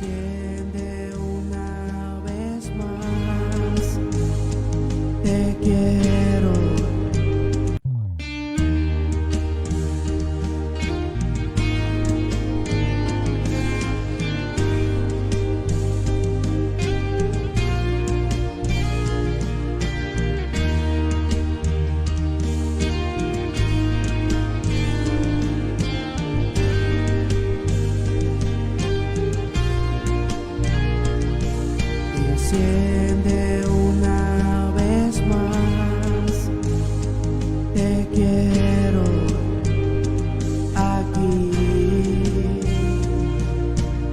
Desciende una vez más, te quiero. Desciende una vez más, te quiero aquí.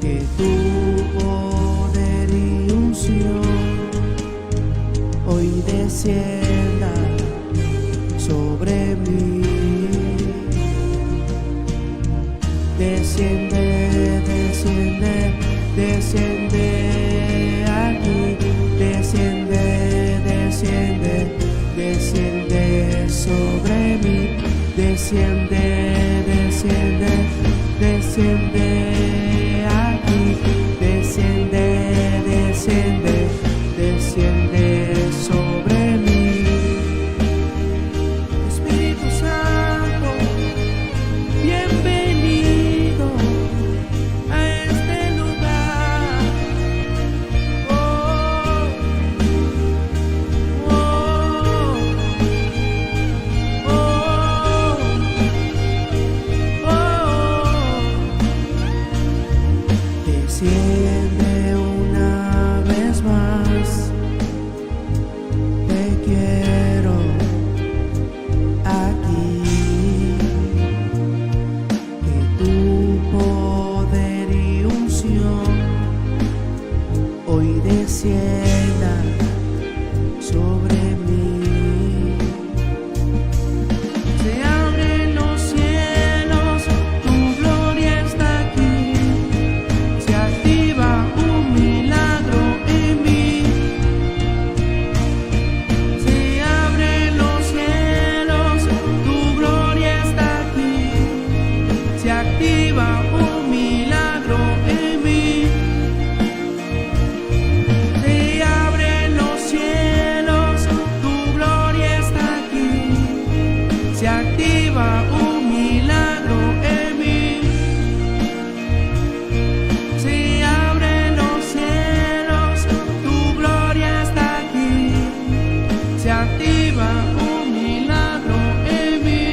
Que tu poder y unción hoy descienda sobre mí. Desciende, desciende, desciende aquí. Desciende, desciende, desciende sobre mí. Desciende, desciende, desciende aquí. Desciende, desciende, desciende sobre mí. Espíritu Santo, bienvenido a este lugar. Oh, oh, oh, oh. Desciende una vez más, te quiero aquí. Que tu poder y unción hoy descienda sobre mí. Se abren los cielos, tu gloria está aquí. Se activa un milagro en mí. Se abren los cielos, tu gloria está aquí. Se activa un milagro en mí. Se abren los cielos, tu gloria está aquí. Se activa un milagro en mí. Se abren los cielos, tu gloria está aquí. Se activa un milagro en mí.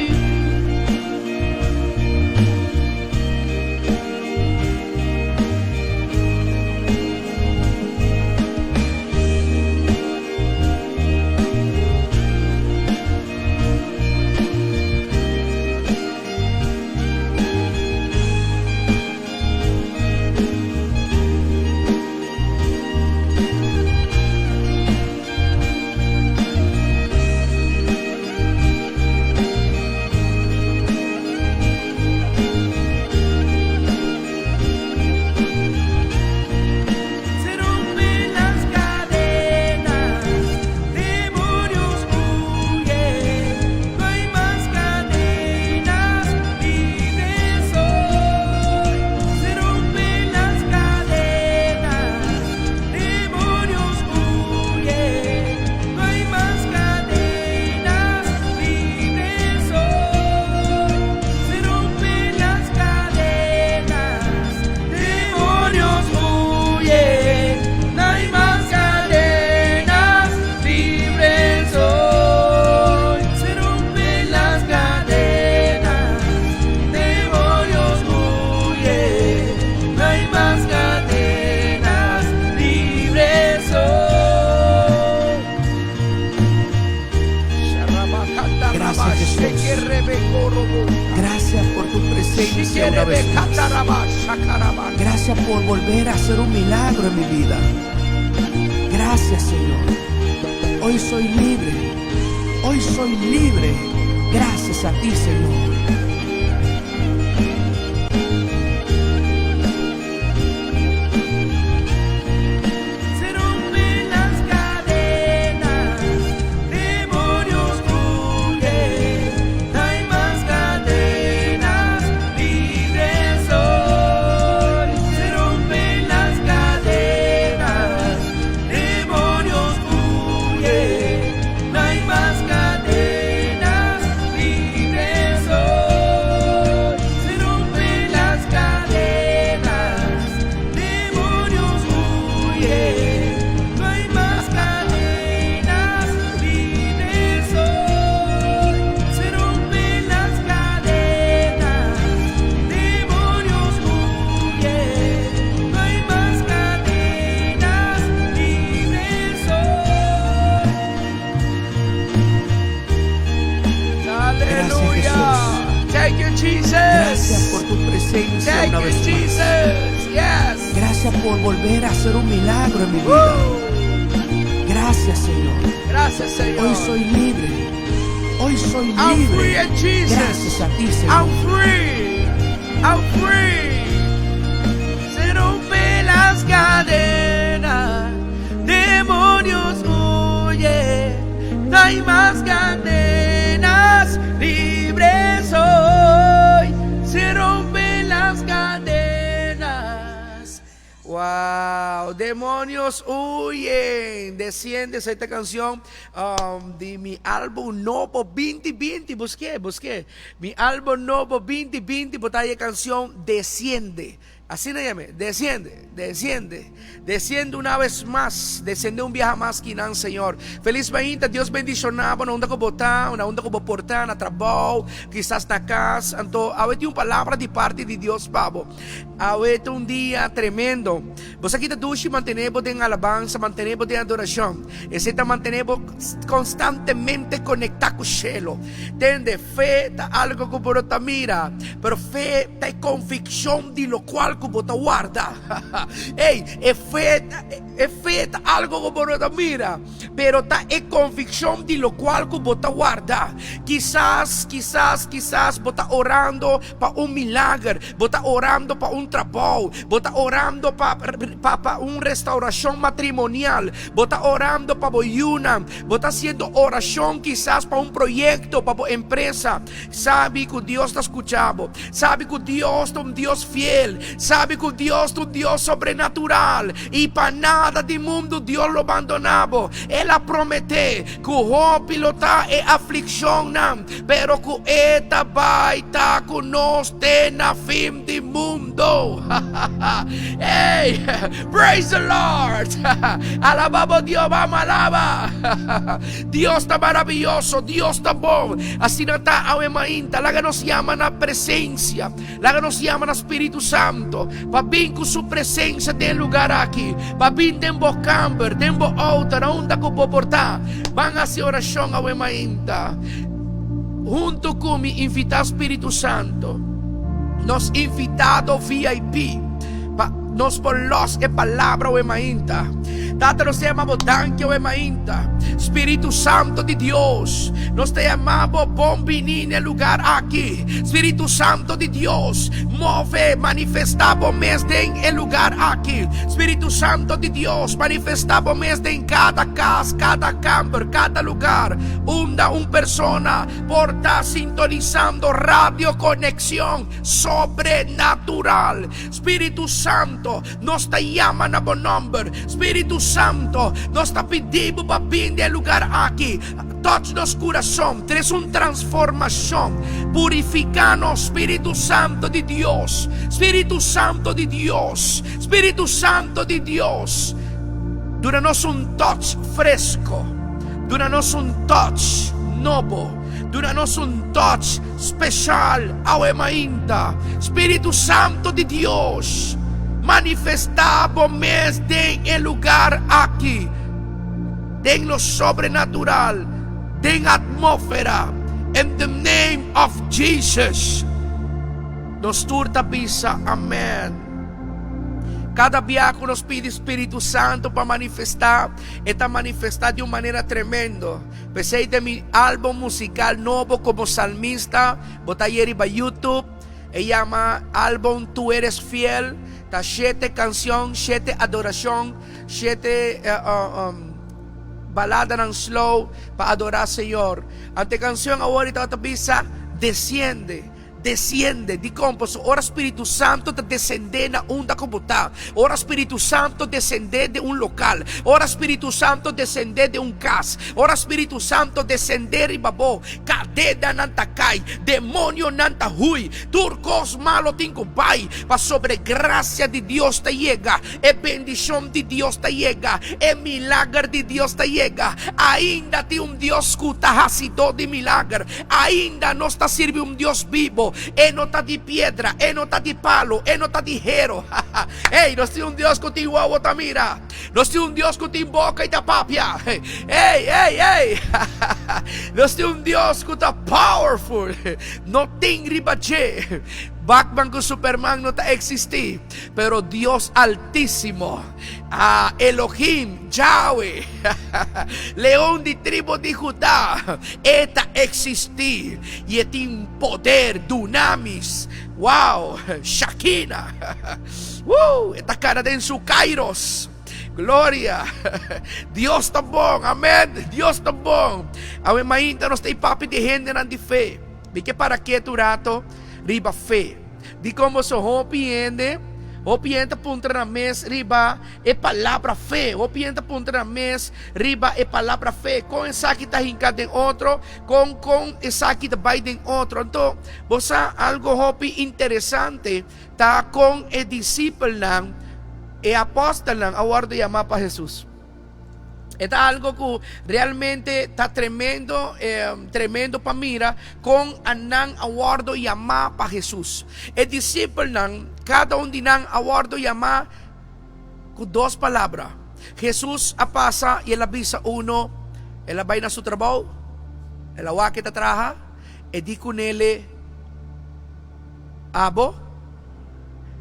Se rompen las cadenas, demonios huyen, no hay más cadenas, libre soy. Se rompen las cadenas, demonios huyen, no hay más cadenas, libre soy. Se rompen las cadenas, demonios huyen, no hay más cadenas, libre soy. Se rompen las cadenas, demonios huyen, no hay más cadenas, libre soy. Gracias, Jesús. Gracias por tu presencia una vez más. Gracias por volver a hacer un milagro en mi vida. Gracias, Señor. Hoy soy libre. Hoy soy libre. Gracias a ti, Señor. Se rompen las cadenas, demonios huyen, no hay más cadenas, libre soy. Se rompen las cadenas. Jesus. Gracias por tu presencia Thank una you, vez más. Jesus. Yes. Gracias por volver a hacer un milagro en mi vida. Gracias, Señor. Gracias, Señor. Hoy soy libre. Hoy soy I'm free libre. in Jesus. Gracias a ti, Señor. I'm free. I'm free. Se rompe las cadenas. Demonios huyen. No hay más cadenas. Libre soy. Se rompen las cadenas. Wow, demonios huyen. Desciende esta canción di mi álbum Nobo 2020. Busk'é, busk'é. Mi álbum Nobo 2020, bo ta haya e canción Desciende. Asina nan yam'é. Desciende, desciende. Desciende una vez más. Desciende un biaha mas akinan, Señor. Felis mainta, Dios bendishoná bo, na unda ku bo ta, na unda ku bo por ta, na trabou, kisas na kas. Anto, awe tin un palabra di parti di Dios pa bo. Awe ta un dia tremendo. Bo sa ki ta dushi mantené bo den alabansa, mantené bo den adorashon. Esei ta mantené bo konstantemente konektá ku shelu. Tende, fe ta algu ku bo no ta mira, pero fe ta e konvikshon di lokual ku bo ta warda. Ey, e fe ta, e fe ta algu ku bo no ta mira, pero ta e konvikshon di lokual ku bo ta warda. Kisas, kisas, kisas bo ta orando pa un milager, bo ta orando pa un trabou, bo ta orando pa, pa, pa un restaurashon matrimonial, bo ta orando pa bo yunan, bo ta hasiendo orashon kisas pa un proyekto, pa bo empresa. Sabi ku Dios ta skucha bo. Sabi ku Dios ta un Dios fiel. Sabi ku Dios ta un Dios sobrenatural. I pa nada di mundu Dios lo bandoná bo. El a prometé ku hopi lo ta e aflikshonnan, pero ku e ta bai ta ku nos te na fin di mundu. Ey! Praise the Lord! Alabá bo Dios, vamos alaba! Dios ta maraviyoso, Dios ta bon. Asina ta awe mainta, laga nos yama na presencia, laga nos yama na Spiritu Santo pa bin cu su presencia den e lugar aki, pa bin den bo camber, den bo auto, na unda cu bo por ta. Ban haci oracion awe mainta. Hunto cu mi invita Spiritu Santo, nos invitado VIP, pa nos por los e palabra awe mainta. Tata, nos ta yama bo danki awe mainta. Spiritu Santo di Dios, nos ta yama bo bon bini na e lugar aki. Spiritu Santo di Dios, move, manifesta bo mes den e lugar aki. Spiritu Santo di Dios, manifesta bo mes den kada kas, kada kamber, kada lugar unda un persona por ta sintonisando Radio Conexion Sobrenatural. Spiritu Santo, nos ta yama na bo nomber. Spiritu Santo, nos ta pidi bo pa bin den e lugar aki. Touch nos kurason, trese un transformashon. Purifiká nos, Spiritu Santo di Dios. Spiritu Santo di Dios, Spiritu Santo di Dios. Duna nos un touch fresco. Duna nos un touch nobo. Duna nos un touch Special awe mainta. Spiritu Santo di Dios, manifestá bo mes den e lugar aki, den lo sobrenatural, den atmófera, in the name of Jesus. Nos tur ta bisa amen. Kada bia ku nos pidi Spiritu Santo pa manifestá, e ta manifestá di un manera tremendo. P'esei den mi album musical nobo como salmista, bo ta haye riba YouTube, e yama album Tu Eres Fiel, ta shete cancion, shete adoracion, shete baladanan slow pa adora Señor. Anto e cancion awor e tabata bisa Desciende. Desciende, dikon? Pasobra ora Spiritu Santo ta descende na unda ku bo ta, ora Spiritu Santo descende den un lokal, ora Spiritu Santo descende den un kas, ora Spiritu Santo descende riba bo, kadenanan ta kai, demonionan ta hui, tur kos malo tin ku bai, pasobra e grasia di Dios ta yega, e bendishon di Dios ta yega, e milager di Dios ta yega. Ainda tin un Dios ku ta hasidó di milager. Ainda nos ta sirbi un Dios bibo. E no ta di piedra, e no ta di palo, e no ta di hero. Ey, nos tin un Dios ku tin wowo ta mira. Nos tin un Dios ku tin boka i ta papia. Ey, ey, ey. Nos tin un Dios ku ta powerful. No tin riba dje. Batman ku Superman no ta eksistí, pero Dios Altísimo, ah, Elohim, Yahweh, Leon di tribu di Judá, e ta eksistí i e tin poder, dunamis, wow, Shakina, woo, e ta kana den su kairos. Gloria! Dios ta bon, amen! Dios ta bon! Awe mainta nos ta e papia di hendenan di fe. Mi ke para ketu un rato riba fe. Dikon boso hopi hende, hopi hende ta puntra nan mes riba e palabra fe. Hopi hende ta puntra nan mes riba e palabra fe. Kon esaki ta hinka den otro? Kon kon esaki ta bai den otro? Anto, bo sa algo hopi interesante ta kon e disipelnan, e apòstelnan a wòrdu yamá pa Hesus. E ta algo ku realmente ta tremendo, tremendo pa mira kon a nan a wòrdu yamá pa Hesus. E disipelnan, kada un di nan a wòrdu yamá ku dos palabra. Hesus a pasa i el a bisa uno, el a bai na su trabou, el a wak e ta traha, e di kunele, Abo,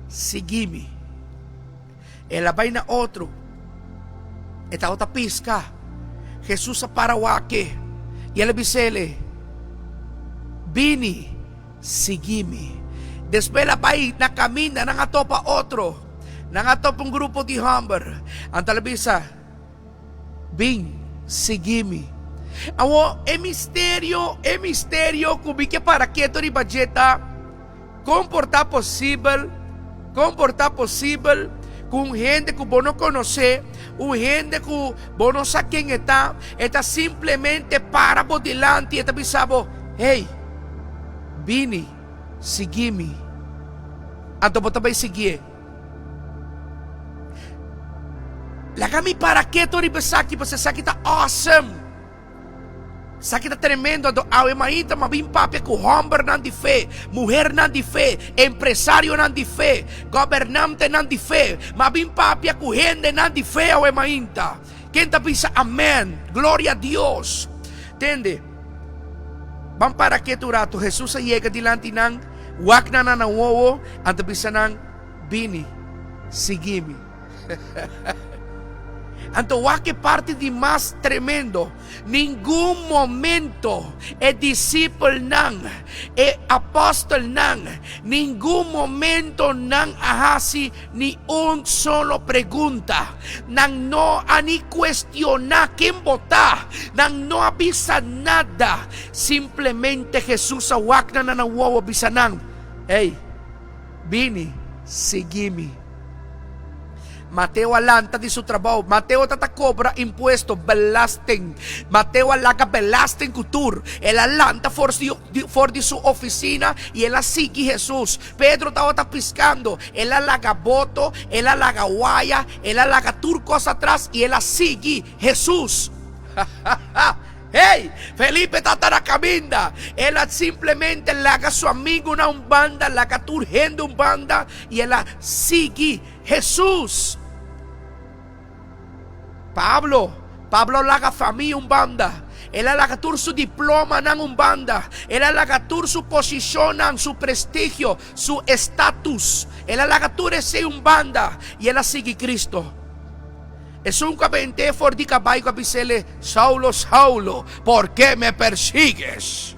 sigui mi. El a bai na otro. E tabata pisca. Jesus a para wak-e i el a bis'ele, Bini, sigui mi. Despues el a bai na caminda, nan a topa otro. Nan a topa un grupo di homber. Anto el a bisa, Bin, sigui mi. Awor, e misterio, e misterio cu mi ke para keto riba dje ta, Kon por ta posibel, kon por ta posibel ku un hende ku bo no konosé, un hende ku bo no sa ken e ta, e ta simplemente para bo dilanti i e ta bisa bo, Hey, bini, sigui mi. Anto bo ta bai siguié. Laga mi para keto riba esaki, pasobra esaki ta awesome. Esaki ta tremendo, anto awe mainta m'a bin papia ku hòmbernan di fe, muhernan di fe, empresarionan di fe, gobernantenan di fe. M'a bin papia ku hendenan di fe awe mainta. Ken ta bisa amèn? Gloria a Dios! Tende, ban para ketu un ratu. Hesus a yega dilanti nan, wak nan na nan wowo, anto bisa nan, Bini, sigui mi. Anto wak e parti di mas tremendo. Ningun momento e disipelnan, e apòstelnan, ningun momento nan a hasi ni un solo pregunta. Nan no a ni kuestioná ken bo ta. Nan no a bisa nada. Simplemente Hesus a wak nan na nan wowo bisa nan, Ey, bini, sigui mi. Mateo a lanta di su trabou. Mateo ta ta kobra impuesto, belasting. Mateo a laga belasting ku tur. El a lanta for di for di su ofisina i el a sigui Hesus. Pedro tabata piskando. El a laga boto, el a laga waya, el a laga tur kos atras i el a sigui Hesus. Hey! Felipe ta na kaminda. El a simplemente laga su amigunan un banda, laga tur hende un banda i el a sigui Hesus. Pablo, Pablo a laga famia un banda. El a laga tur su diplomanan un banda. El a laga tur su posishonnan, su prestigio, su estatus. El a laga tur esei un banda i el a sigui Cristo. Esun ku a bent'é for di kabai ku a bis'é, Saulo, Saulo, por ke me persigues?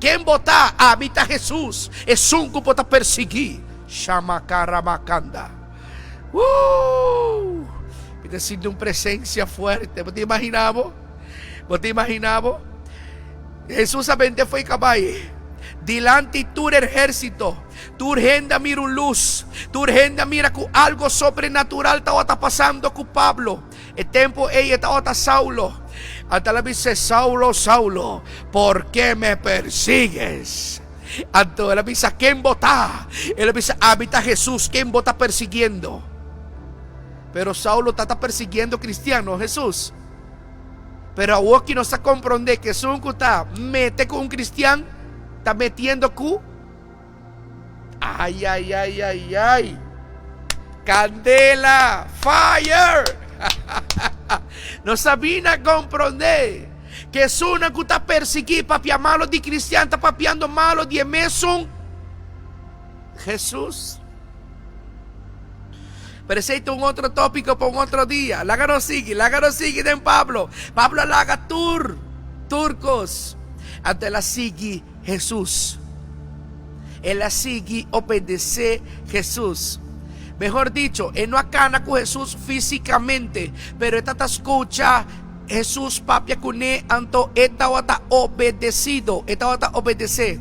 Ken bo ta? Ami ta Hesus, esun ku bo ta persiguí. Shamakaramacanda. Woo! Mi ta sinti un presensia fuerte. Bo ta imaginá bo? Bo ta imaginá bo? Hesus a bent'é for di kabai dilanti tur ehérsito. Tur hende a mira un lus. Tur hende a mira ku algo sobrenatural tabata pasando ku Pablo. E tempu ei e tabata Saulo. Anto el a bis'é, Saulo, Saulo, por ke me persigues? Anto el a bisa, Ken bo ta? El a bisa, Ami ta Hesus, ken bo ta persiguiendo. Pero Saulo tata persiguiendo kristian, no Hesus. Pero awoki nos ta komprondé ku esun ku ta mete ku un kristian. Ta metiendo ku? Ay, ay, ay, ay, ay. Kandela! Fire! Nos a bini a komprondé ku esunnan ku ta persiguí papia malu di kristian ta papiando malu di e mesun Hesus. Pero esei ta un otro tópiko pa un otro dia. Laga nos sigui, laga nos sigui den Pablo. Pablo a laga tur, tur kos. Anto el a sigui Hesus. El a sigui obedesé Hesus. Mehor dicho, e no a kana ku Hesus físikamente, pero e tabata skucha Hesus papia kuné, anto e tabata obedesido, e tabata obedesé.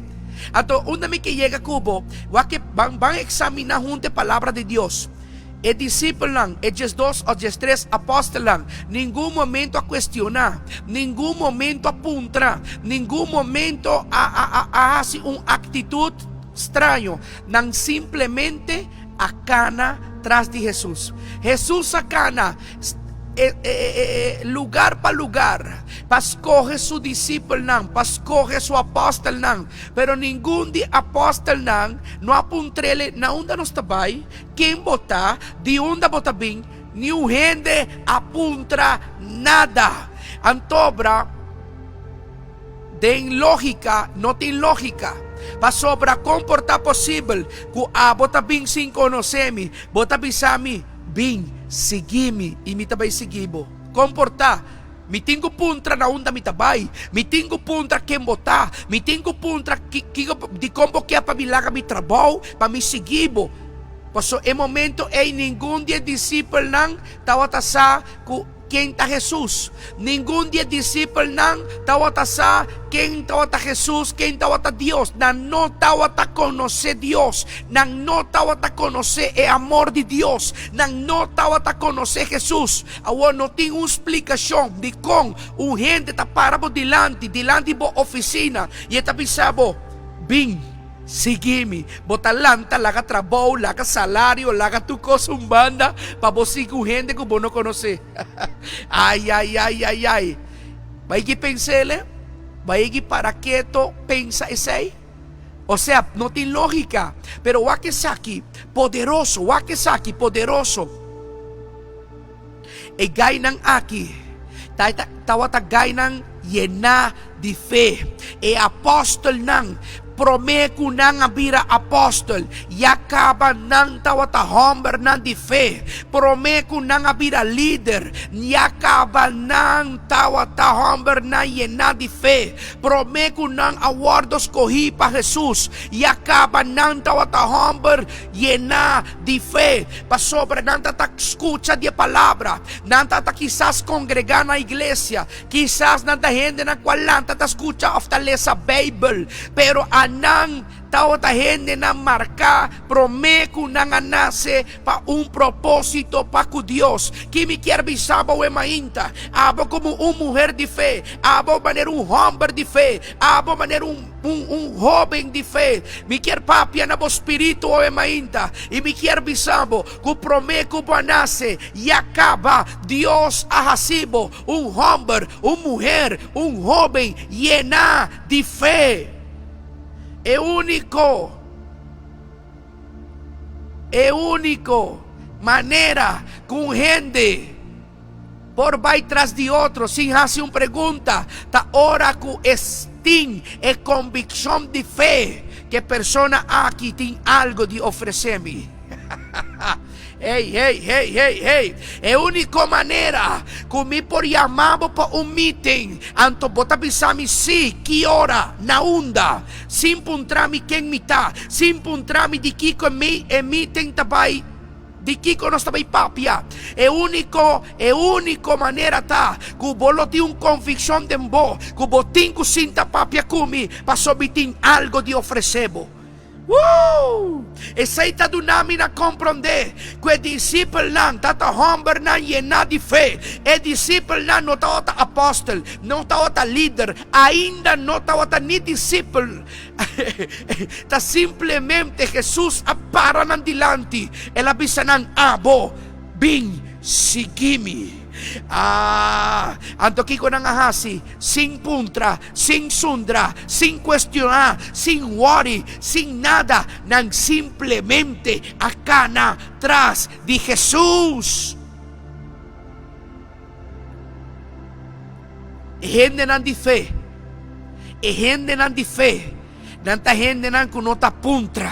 Anto, unda mi ke yega ku bo? Wak ke ban ban eksaminá huntu e Palabra di Dios. E disipelnan, e diesdos òf diestres apòstelnan, ningun momento a kuestioná, ningun momento a puntra, ningun momento a a a a hasi un aktitut straño. Nan simplemente a kana tras di Hesus. Hesus a kana e e e e lugar pa lugar pa skohe su disipelnan, pa skohe su apòstelnan. Pero ningun di apòstelnan no a puntr'el, Na unda nos ta bai? Ken bo ta? Di unda bo ta bin? Niun hende a puntra nada. Antobra, den lógika no tin lógika. Pasobra kon por ta posibel ku abo ta bin sin konosé mi, bo ta bisa mi, Bin, sigui mi, i mi ta bai sigui bo? Kon por ta? Mi tin ku puntra na unda mi ta bai. Mi tin ku puntra ken bo ta. Mi tin ku puntra kiko, dikon bo ke pa mi laga mi trabou pa mi sigui bo. Pasobra e momento ei ningun di e disipelnan tabata sa ku ken ta Hesus. Ningun di e disipelnan tabata sa ken tabata Hesus, ken tabata Dios. Nan no tabata konosé Dios. Nan no tabata konosé e amor di Dios. Nan no tabata konosé Hesus. Awor no tin un splikashon dikon un hende ta para bo dilanti, dilanti bo ofisina, i e ta bisa bo, Bin, sigui mi. Bo ta lanta, laga trabou, laga salario, laga tur kos un banda pa bo sigui un hende ku bo no konosé. Ai, ai, ai, ai, ai. Bai ki pens'el, bai ki para keto pensa esei. Osea, no tin lógika. Pero wak esaki, poderoso, wak esaki, poderoso. E gainan aki tabata gainan yená di fe. E apòstelnan, promé ku nan a bira apòstel, ya kaba nan tabata hòmbernan di fe. Promé ku nan a bira lider, ya kaba nan tabata hòmbernan yená di fe. Promé ku nan a wòrdu skohí pa Hesus, ya kaba nan tabata hòmber yená di fe. Pasobra nan ta ta skucha di e palabra, nan ta ta kisas kongregá na iglesia, kisas nan ta hendenan ku a lanta ta skucha òf ta lesa Beibel, pero anan tabata hendenan marká promé ku nan a nase pa un propósito pa ku Dios. Ki mi kier bisa bo awe mainta? Abo komo un muher di fe, abo manera un hòmber di fe, abo manera un. Un un hoben di fe. Mi kier papia na bo spiritu awe mainta i mi kier bisa bo ku promé ku bo a nase ya kaba Dios a hasi bo un hòmber, un muher, un hoben yená di fe. E úniko e úniko manera ku un hende Por bai tras di otro sin hasi un pregunta ta ora ku e tin e konvikshon di fe ku e persona aki tin algu di ofresé mi. Hey, hey, hey, hey, hey! E úniko manera ku mi por yama bo pa un meeting, anto bo ta bisa mi sí, ki ora, na unda, sin puntra mi ken mi ta, sin puntra mi di kiko e meeting ta bai. Di kiko nos ta bai papia? E úniko, e úniko manera ta ku bo lo tin un konvikshon den bo ku bo tin ku sinta papia ku mi pasobra mi tin algu di ofresé bo. Woo! Esei ta duna mi na komprondé ku e disipelnan tabata hòmbernan yená di fe. E disipelnan no tabata apòstel, no tabata lider, ainda no tabata ni disipel. Ta simplemente Hesus a para nan dilanti, el a bisa nan, Abo, bin sigui mi. Ah, anto kiko nan a hasi? Sin puntra, sin sundra, sin kuestioná, sin wòri, sin nada, nan simplemente a kana tras di Hesus. E hendenan di fe, e hendenan di fe, nan ta hendenan ku no ta puntra,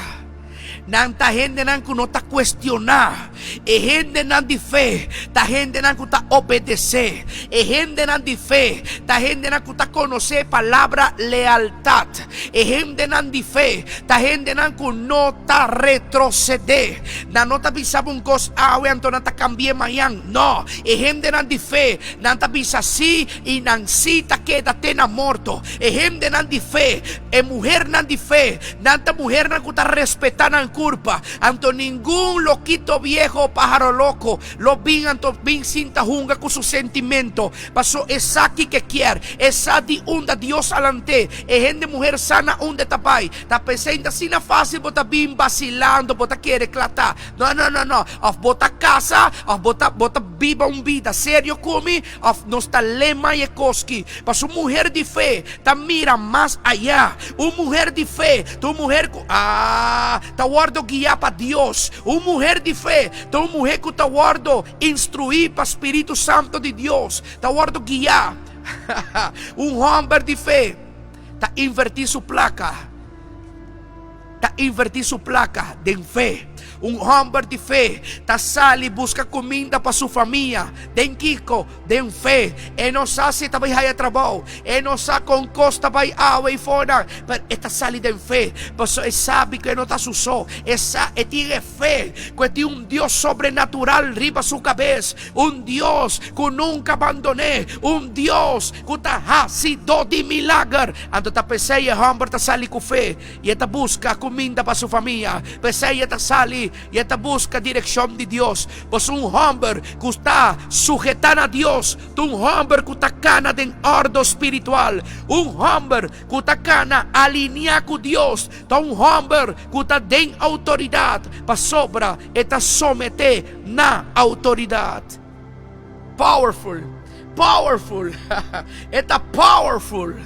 nan ta hendenan ku no ta kuestioná. E hendenan di fe ta hendenan ku ta obedesé. E hendenan di fe ta hendenan ku ta konosé e palabra lealtat. E hendenan di fe ta hendenan ku no ta retrosedé. Nan no ta bisa bo un kos awe anto nan ta kambi'é mañan. No, e hendenan di fe, nan ta bisa sí i nan sí ta keda te na morto. E hendenan di fe, e muhernan di fe, nan ta muhernan ku ta respetá nan kurpa. Anto ningun lokito vieho o páharo loko lo bin anto bin sinta hunga ku su sentimento. Paso e sa kiko e kier, e sa di unda Dios a lant'é. E hende muher sa na unda e ta bai. Ta p'esei ta asina fásil bo ta bin basilando, bo ta kere kla ta. No, no, no, no. Of bo ta casa, of bo ta, bo ta biba un bida serio cu mi, of nos ta lema e cos ki. Pasobra un muher di fe ta mira mas aya. Un muher di fe ta un muher cu, ah, ta wordo guia pa Dios. Un muher di fe ta un muher cu ta wordo instrui pa Spiritu Santo di Dios. Ta wordo guia. Un homber di fe ta inverti su placa. Ta invertí su plaka den fe. Un hòmber di fe ta sali buska kuminda pa su famia. Den kiko? Den fe. E no sa si e ta bai haya trabou. E no sa kon kos ta bai awe i fonan. Pero e ta sali den fe, pasobra e sabi ku e no ta su so. E sa, e tin e fe ku e tin un Dios sobrenatural riba su kabes. Un Dios ku nunka a bandon'é. Un Dios ku ta hasidó di milager. Anto ta p'esei e hòmber ta sali ku fe. I e ta buska kuminda pa su famia. P'esei e ta sali i e ta buska direkshon di Dios. Pasobra un hòmber ku ta suhetá na Dios ta un hòmber ku ta kana den òrdu spiritual. Un hòmber ku ta kana aliniá ku Dios ta un hòmber ku ta den outoridat, pasobra e ta someté na outoridat. Powerful! Powerful! E ta powerful!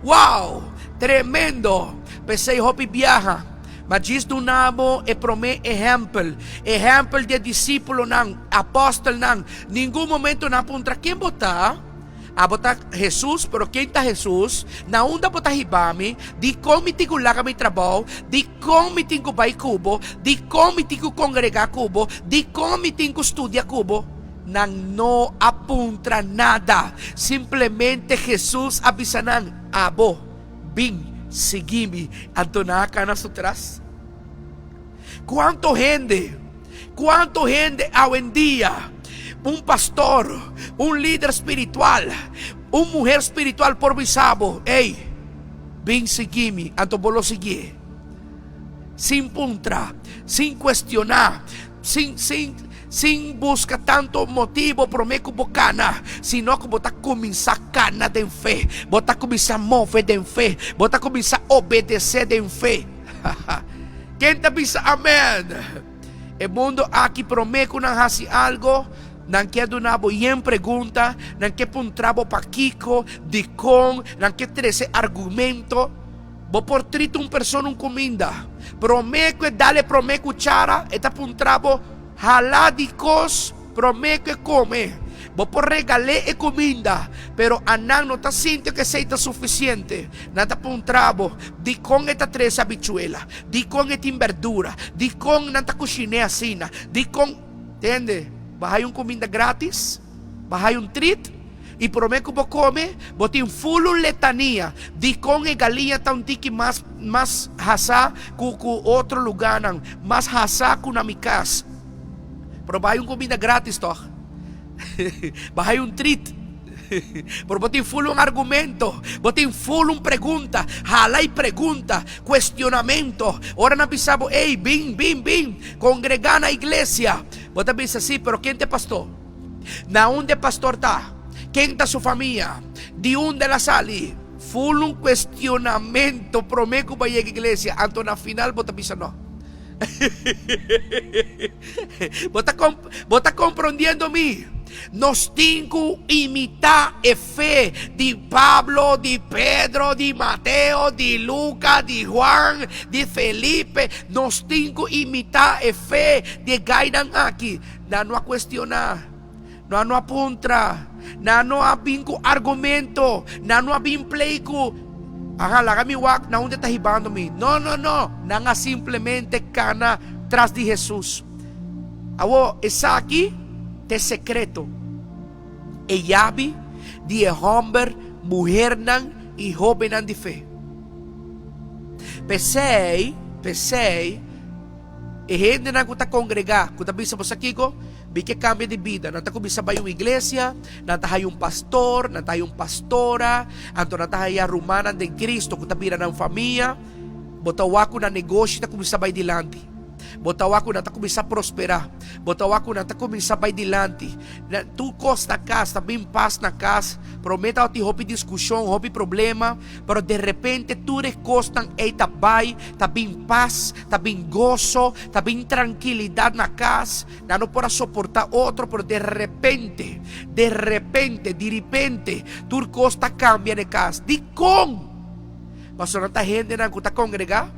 Wow! Tremendo! P'esei hopi biaha. Ma djis duna bo e promé ehèmpel, ehèmpel di e disípulonan, apòstelnan. Ningun momento nan a puntra, Ken bo ta? Abo ta Hesus? Pero ken ta Hesus? Na unda bo ta hiba mi? Dikon mi tin ku laga mi trabou? Dikon mi tin ku bai ku bo? Dikon mi tin ku kongregá ku bo? Dikon mi tin ku studia ku bo? Nan no a puntra nada. Simplemente Hesus a bisa nan, Abo, bin, sigui mi. Anto nan a kana su tras. Kuantu hende, kuantu hende awendia, un pastor, un lider spiritual, un muher spiritual por bisa bo, Ey, bin sigui mi, anto bo lo siguié. Sin puntra, sin kuestioná, sin, sin, sin buska tantu motibu promé ku bo kana, sino ku bo ta kuminsá kana den fe, bo ta kuminsá move den fe, bo ta kuminsá obedesé den fe. Ken ta bisa amèn? E mundu aki promé ku nan hasi algu, nan ke duna bo yen pregunta, nan ke puntra bo pakiko, dikon, nan ke trese argumento. Bo por trita un persona un kuminda. Promé ku e dal e promé kuchara, e ta puntra bo, Hala di kos promé ku e kome. Bo por regal'é e kuminda, pero anan no ta sinti ku esei ta sufisiente. Nan ta puntra bo, Dikon e ta trese habichuela? Dikon e tin berdura? Dikon nan ta kushin'é asina? Dikon. Tende, bo a haya un kuminda grátis? Bo a haya un trit? I promé ku bo kome, bo tin fulu letania dikon e galiña ta un tiki mas mas hasá ku ku otro lugánan, mas hasá ku na mi kas. Pero bo hay un kuminda grátis tòg. Bo hay un trit. Pero bo tin fulu un argumento, bo tin fulu un pregunta, hala i pregunta, kuestionamentu. Ora nan bisa bo, ey, bin, bin, bin, kongregá na iglesia. Bo ta bisa, sí, pero ken ta e pastor? Na unda e pastor ta? Ken ta su famia? Di unda el a sali? Ful un cuestionamento prome cu bo a yega iglesia, anto na final bo ta bisa no. Bo ta bo ta komprondiendo mi? Nos tin ku imitá e fe di Pablo, di Pedro, di Mateo, di Luka, di Juan, di Felipe. Nos tin ku imitá e fe di e gainan aki. Nan no a kuestioná. Nan no a puntra. Nan no a bin ku argumento. Nan no a bin plei ku, Aha, laga mi wak na unda e ta hibando mi. No, no, no. Nan a simplemente kana tras di Hesus. Awor, esaki ta e sekreto, e yabi di e hòmber, muhernan i hóbennan di fe. P'esei, p'esei, E hendenan ku ta kongregá, ku ta bisa, Bo sa kiko? Mi ke kambia di bida. Nan ta kuminsá bai un iglesia, nan ta haya un pastor, nan ta haya un pastora, anto nan ta haya rumannan den Cristo ku ta bira nan famia. Bo ta wak ku nan negoshi ta kuminsá bai dilanti. Bo ta wak ku nan ta kuminsá prosperá. Bo ta wak ku nan ta kuminsá bai dilanti. Nan tur kos na kas, ta bin pas na kas. Promé tabatin hopi diskushon, hopi problema, pero derepente tur e kosnan ei ta bai, ta bin pas. Ta bin goso, ta bin trankilidat na kas. Nan no por a soportá otro, pero de repente, de repente, diripente, tur kos ta kambia na e kas. Dikon? Pasobra nan ta hendenan ku ta kongregá,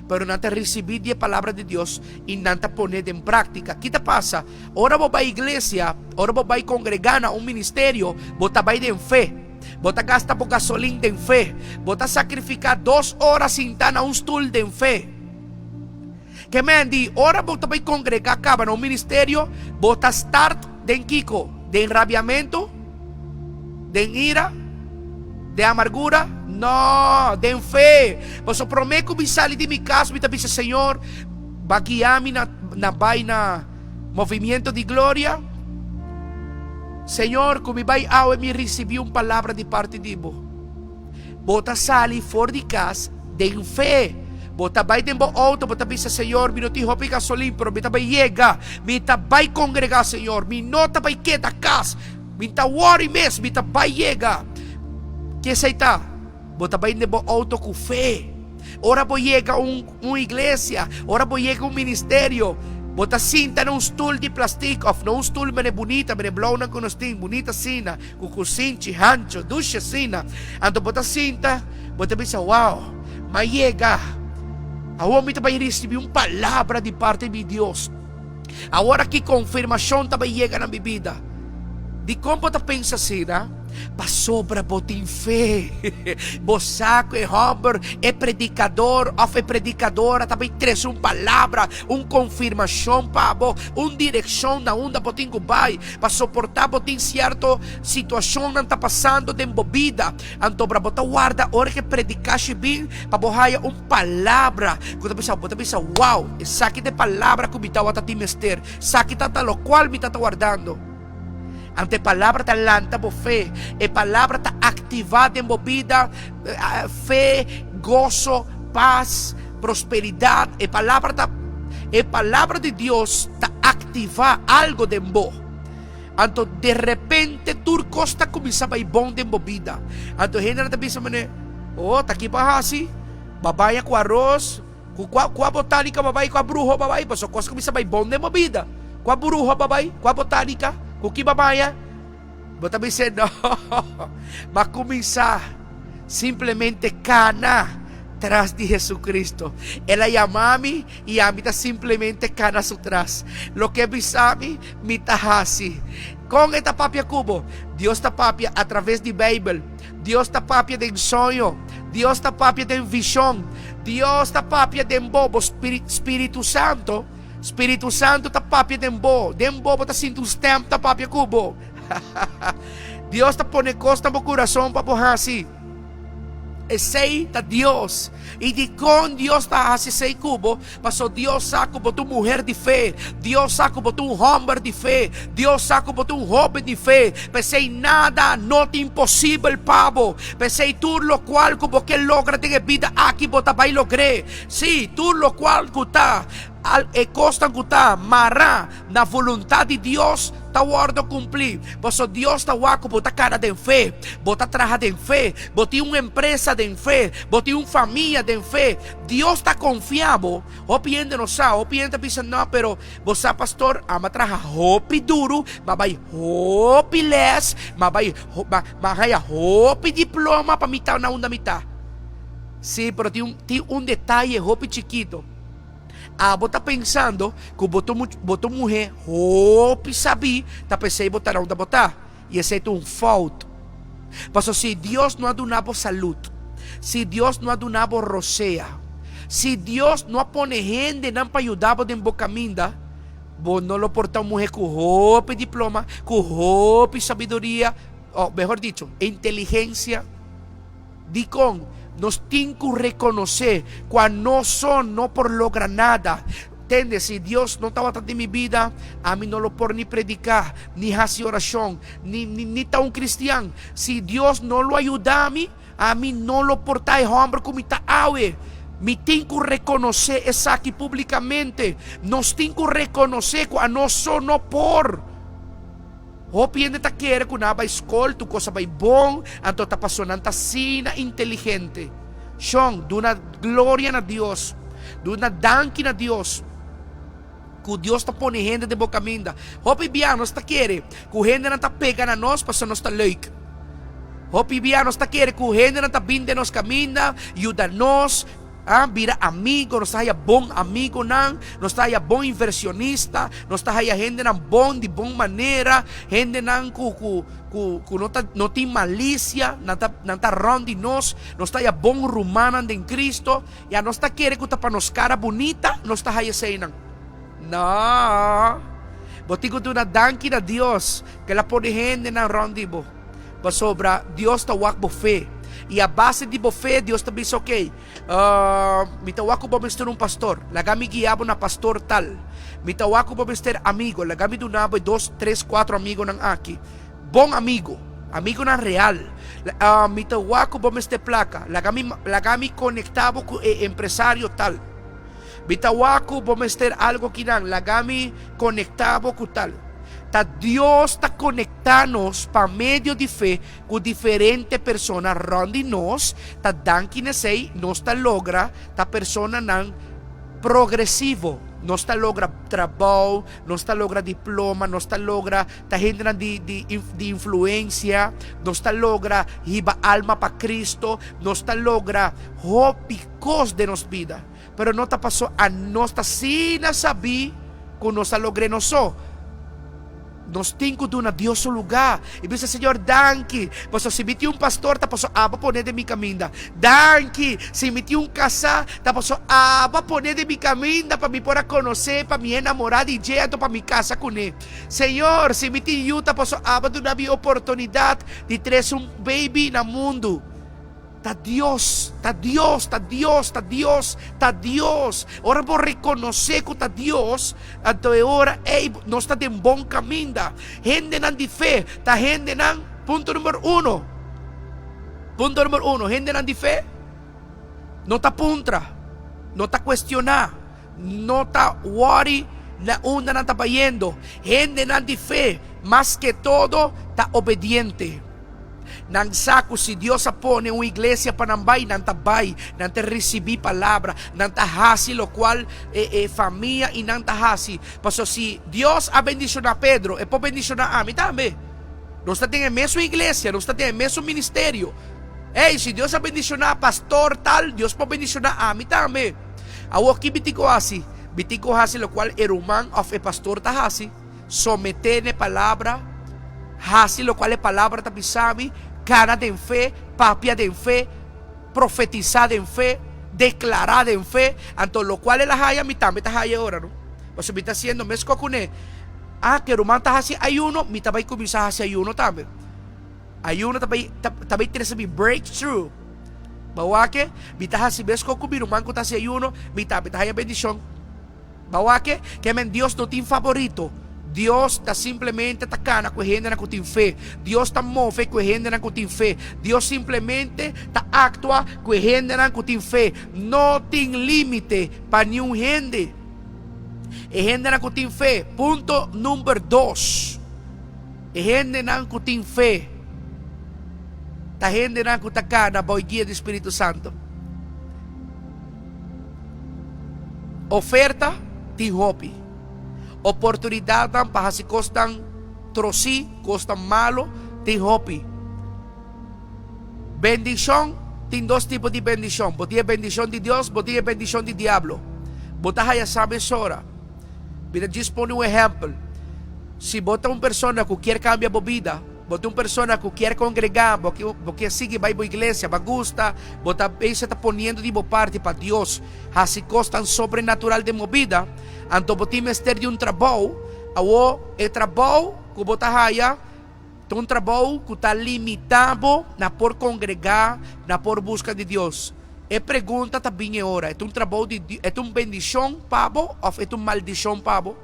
pero nan ta risibí di e Palabra di Dios i nan ta pon'é den práktika. Ki ta pasa? Ora bo bai iglesia, ora bo bai kongregá na un ministerio, bo ta bai den fe. Bo ta gasta bo gasolin den fe. Bo ta sakrifiká dos ora sintá na un stul den fe. Ke men di, ora bo ta bai kongregá kaba na un ministerio, bo ta start den kiko? Den rabiamentu? Den ira? Den amargura? No, den fe. Pasobra promé ku mi sali di mi kas, mi ta bisa, Señor, ba guia mi na na bai na Movimiento di Gloria. Señor, ku mi bai awe mi risibí un palabra di parti di Bo. Bo ta sali for di kas den fe. Bo ta bai den bo outo, bo ta bisa, Señor, mi no tin hopi gasolin, pero mi ta bai yega. Mi ta bai kongregá, Señor. Mi no ta bai keda kas. Mi ta wòri mes, mi ta bai yega. Ke esei ta? Bo ta bai den bo outo ku fe. Ora bo yega un un iglesia, ora bo yega un ministerio, bo ta sinta na un stul di plastic of na un stul mene bunita, mene blaunan ku nos tin, bunita asina, ku kusinchi hancho, dushi asina. Anto bo ta sinta, bo ta bisa, Wow, m'a yega. Awor mi ta bai risibi un palabra di parti di mi Dios. Awor aki konfirmashon ta bai yega na mi bida. Dikon bo ta pensa asina? Pasobra bo tin fe. Bo sa ku e hòmber, e predikador òf e predikadora ta bai trese un palabra, un konfirmashon pa bo, un direkshon na unda bo tin ku bai. Pa soportá bo tin sierto situashonnan ta pasando den bo bida. Antobra bo ta warda ora ku e predikashi bin pa bo haya un palabra ku ta bisa, bo ta bisa, Wow, esaki ta e palabra ku mi tabata tin mester. Esaki ta ta lokual mi ta ta wardando. Anto e palabra ta lanta bo fe. E palabra ta aktivá den bo bida fe, goso, pas, prosperidat. E palabra ta, e palabra di Dios ta aktivá algo den bo. Anto derepente tur kos ta kuminsá bai bon den bo bida. Anto hendenan ta bisa manera, Oh, ta ki bo a hasi? Bo a baña ku aros? Ku kua kua botánika bo a bai? Kua bruho bo a bai? Pasobra kos a kuminsá bai bon den bo bida. Kua bruho bo a bai? Kua botánika? Ku ki bo a baña? Bo ta bis'é, No, bo a kuminsá simplemente kana tras di Jesucristo. El a yama mi i ami ta simplemente kana su tras. Loke e bisa mi, mi ta hasi. Kon e ta papia ku bo? Dios ta papia atraves di Beibel. Dios ta papia den soño. Dios ta papia den vishon. Dios ta papia den bo, bo Spiritu Santo. Spiritu Santo ta papia den bo. Den bo bo ta sinti un stèm ta papia ku bo. Dios ta pone kos na bo kurason pa bo hasi. Esei ta Dios. I dikon Dios ta hasi esei ku bo? Pasobra Dios sa ku bo ta un muher di fe. Dios sa ku bo ta un hòmber di fe. Dios sa ku bo ta un hóben di fe. P'esei nada no ta imposibel pa bo. P'esei tur lokual ku bo ke logra den e bida aki bo ta bai logr'é. Sí, tur lokual ku ta. E kosnan ku ta mará na voluntat di Dios ta wòrdu kumplí. Pasobra Dios ta wak ku bo ta kana den fe, bo ta traha den fe, bo tin un empresa den fe, bo tin un famia den fe. Dios ta konfia bo. Hopi hende no sa, hopi hende ta bisa, No, pero bo sa pastor, ami a traha hopi duru, mi a bai hopi lès, mi a bai, mi a haya hopi diploma pa mi ta na unda mi ta. Sí, pero tin un, tin un detaye hopi chikito. Abo ta pensando ku bo ta bo ta un muhé hopi sabí, ta p'esei bo ta na unda bo ta. I esei ta un fout. Pasobra si Dios no a duna bo salud, si Dios no a duna bo rosea, si Dios no a pone hendenan pa yuda bo den bo kaminda, bo no lo por ta un muhé ku hopi diploma, ku hopi sabiduria, o mehor dicho, inteligensia. Dikon nos tin ku rekonosé ku anos so no por logra nada? Tende, si Dios no tabata den mi bida, ami no lo por ni prediká, ni hasi orashon, ni ni ta un kristian. Si Dios no lo a yuda mi, ami no lo por ta e hòmber ku mi ta awe. Mi tin ku rekonosé esaki públikamente. Nos tin ku rekonosé ku anos so no por. Hopi hende ta kere ku nan a bai skol, tur kos a bai bon, anto ta paso nan ta asina inteligente. Shon, duna gloria na Dios, duna danki na Dios ku Dios ta pone hende den bo kaminda. Hopi bia nos ta kere ku hendenan ta pega na nos pasobra nos ta leuk. Hopi bia nos ta kere ku hendenan ta bin den nos kaminda, yuda nos, A bira amigo, nos ta haya bon amigonan, nos ta haya bon inversionista, nos ta haya hendenan bon di bon manera, hendenan ku ku ku ku no ta no tin malisia, nan ta nan ta rònt di nos, nos ta haya bon rumannan den Cristo, ya nos ta kere ku ta pa nos kara bunita nos ta haya eseinan. No! Bo tin ku duna danki na Dios ku el a pone hendenan rònt di bo. Pasobra Dios ta wak bo fe. I a base di bo fe Dios ta bisa, Ok, mi ta wak ku bo mester un pastor. Laga mi guia bo na pastor tal. Mi ta wak ku bo mester amigo. Laga mi duna bo e dos, tres, kuatro amigonan aki. Bon amigo. Amigonan real. Mi ta wak ku bo mester plaka. Laga mi, laga mi konektá bo ku e empresario tal. Mi ta wak ku bo mester algo kinan. Laga mi konektá bo ku tal. Ta Dios ta konektá nos pa medio di fe ku diferente persona rònt di nos, ta danki na esei nos ta logra ta personanan progresivo, nos ta logra trabou, nos ta logra diploma, nos ta logra ta hendenan di di di influensia, nos ta logra hiba alma pa Cristo, nos ta logra hopi kos den nos bida. Pero no ta paso anos ta asina sabí ku nos a logr'é nos so. Nos tin ku duna Dios su lugá i bisa, Señor, danki, pasobra si mi tin un pastor ta pasobra abo a pon'é den mi kaminda. Danki, si mi tin un kasá ta pasobra abo a pon'é den mi kaminda pa mi por a konos'é, pa mi enamorá di dje anto pa mi kasa kuné. Señor, si mi tin yu ta pasobra abo a duna mi oportunidat di trese un baby na mundu. Ta Dios, ta Dios, ta Dios, ta Dios, ta Dios. Ora bo rekonosé ku ta Dios, anto e ora ei nos ta den bon kaminda. Hendenan di fe ta hendenan, punto number uno, punto number uno, hendenan di fe no ta puntra, no ta kuestioná, no ta wòri na unda nan ta bayendo. Hendenan di fe, mas ke todo, ta obediente. Nan sa ku si Dios a pone un iglesia pa nan bai, nan ta bai, nan ta risibí palabra, nan ta hasi lokual e e famia i nan ta hasi. Pasobra si Dios a bendishoná Pedro, e por bendishoná ami tambe. Nos ta den e mesun iglesia, nos ta den e mesun ministerio. Ey, si Dios a bendishoná pastor tal, Dios por bendishoná ami tambe. Awor ki mi tin ku hasi? Mi tin ku hasi lokual e ruman òf e pastor ta hasi, someté n'e palabra, hasi lokual e palabra ta bisa mi, kana den fe, papia den fe, profetisá den fe, deklará den fe. Anto lokual el a haya, mi tambe ta haya e ora, no? Pasobra mi ta hasiendo meskos kuné. Ah, ku e ruman ta hasi ayuno, mi ta bai kuminsá hasi ayuno tambe. Ayuno ta bai ta bai trese mi breakthrough. Bo a wak e? Mi ta hasi meskos ku mi ruman ku ta hasi ayuno, mi tambe ta haña bendishon. Bo a wak e? Ke men Dios no tin faborito. Dios ta simplemente ta kana ku e hendenan ku tin fe. Dios ta move ku e hendenan ku tin fe. Dios simplemente ta aktua ku e hendenan ku tin fe. No tin límite pa niun hende. E hendenan ku tin fe. Punto number dos. E hendenan ku tin fe ta hendenan ku ta kana bou e guia di Spiritu Santu. Oferta tin hopi. Oportunidatnan pa hasi kosnan trosí, kosnan malu, tin hopi. Bendishon, tin dos tipo di bendishon. Bo tin e bendishon di Dios, bo tin e bendishon di diablo. Bo ta haya sa mesora. Mi ta djis pone un ehèmpel. Si bo ta un persona ku kier kambia bo bida, bo ta un persona ku kier kongregá, bo bo kier sigui bai bo iglesia, bo a gusta, bo ta bezig ta poniendo di bo parti pa Dios hasi kosnan sobrenatural den bo bida, anto bo tin mester di un trabou. Awor e trabou ku bo ta haya Ta un trabou ku ta limitá bo na por kongregá, na por buska di Dios. E pregunta ta bin e ora, e ta un trabou di e ta un bendishon pa bo òf e ta un maldishon pa bo?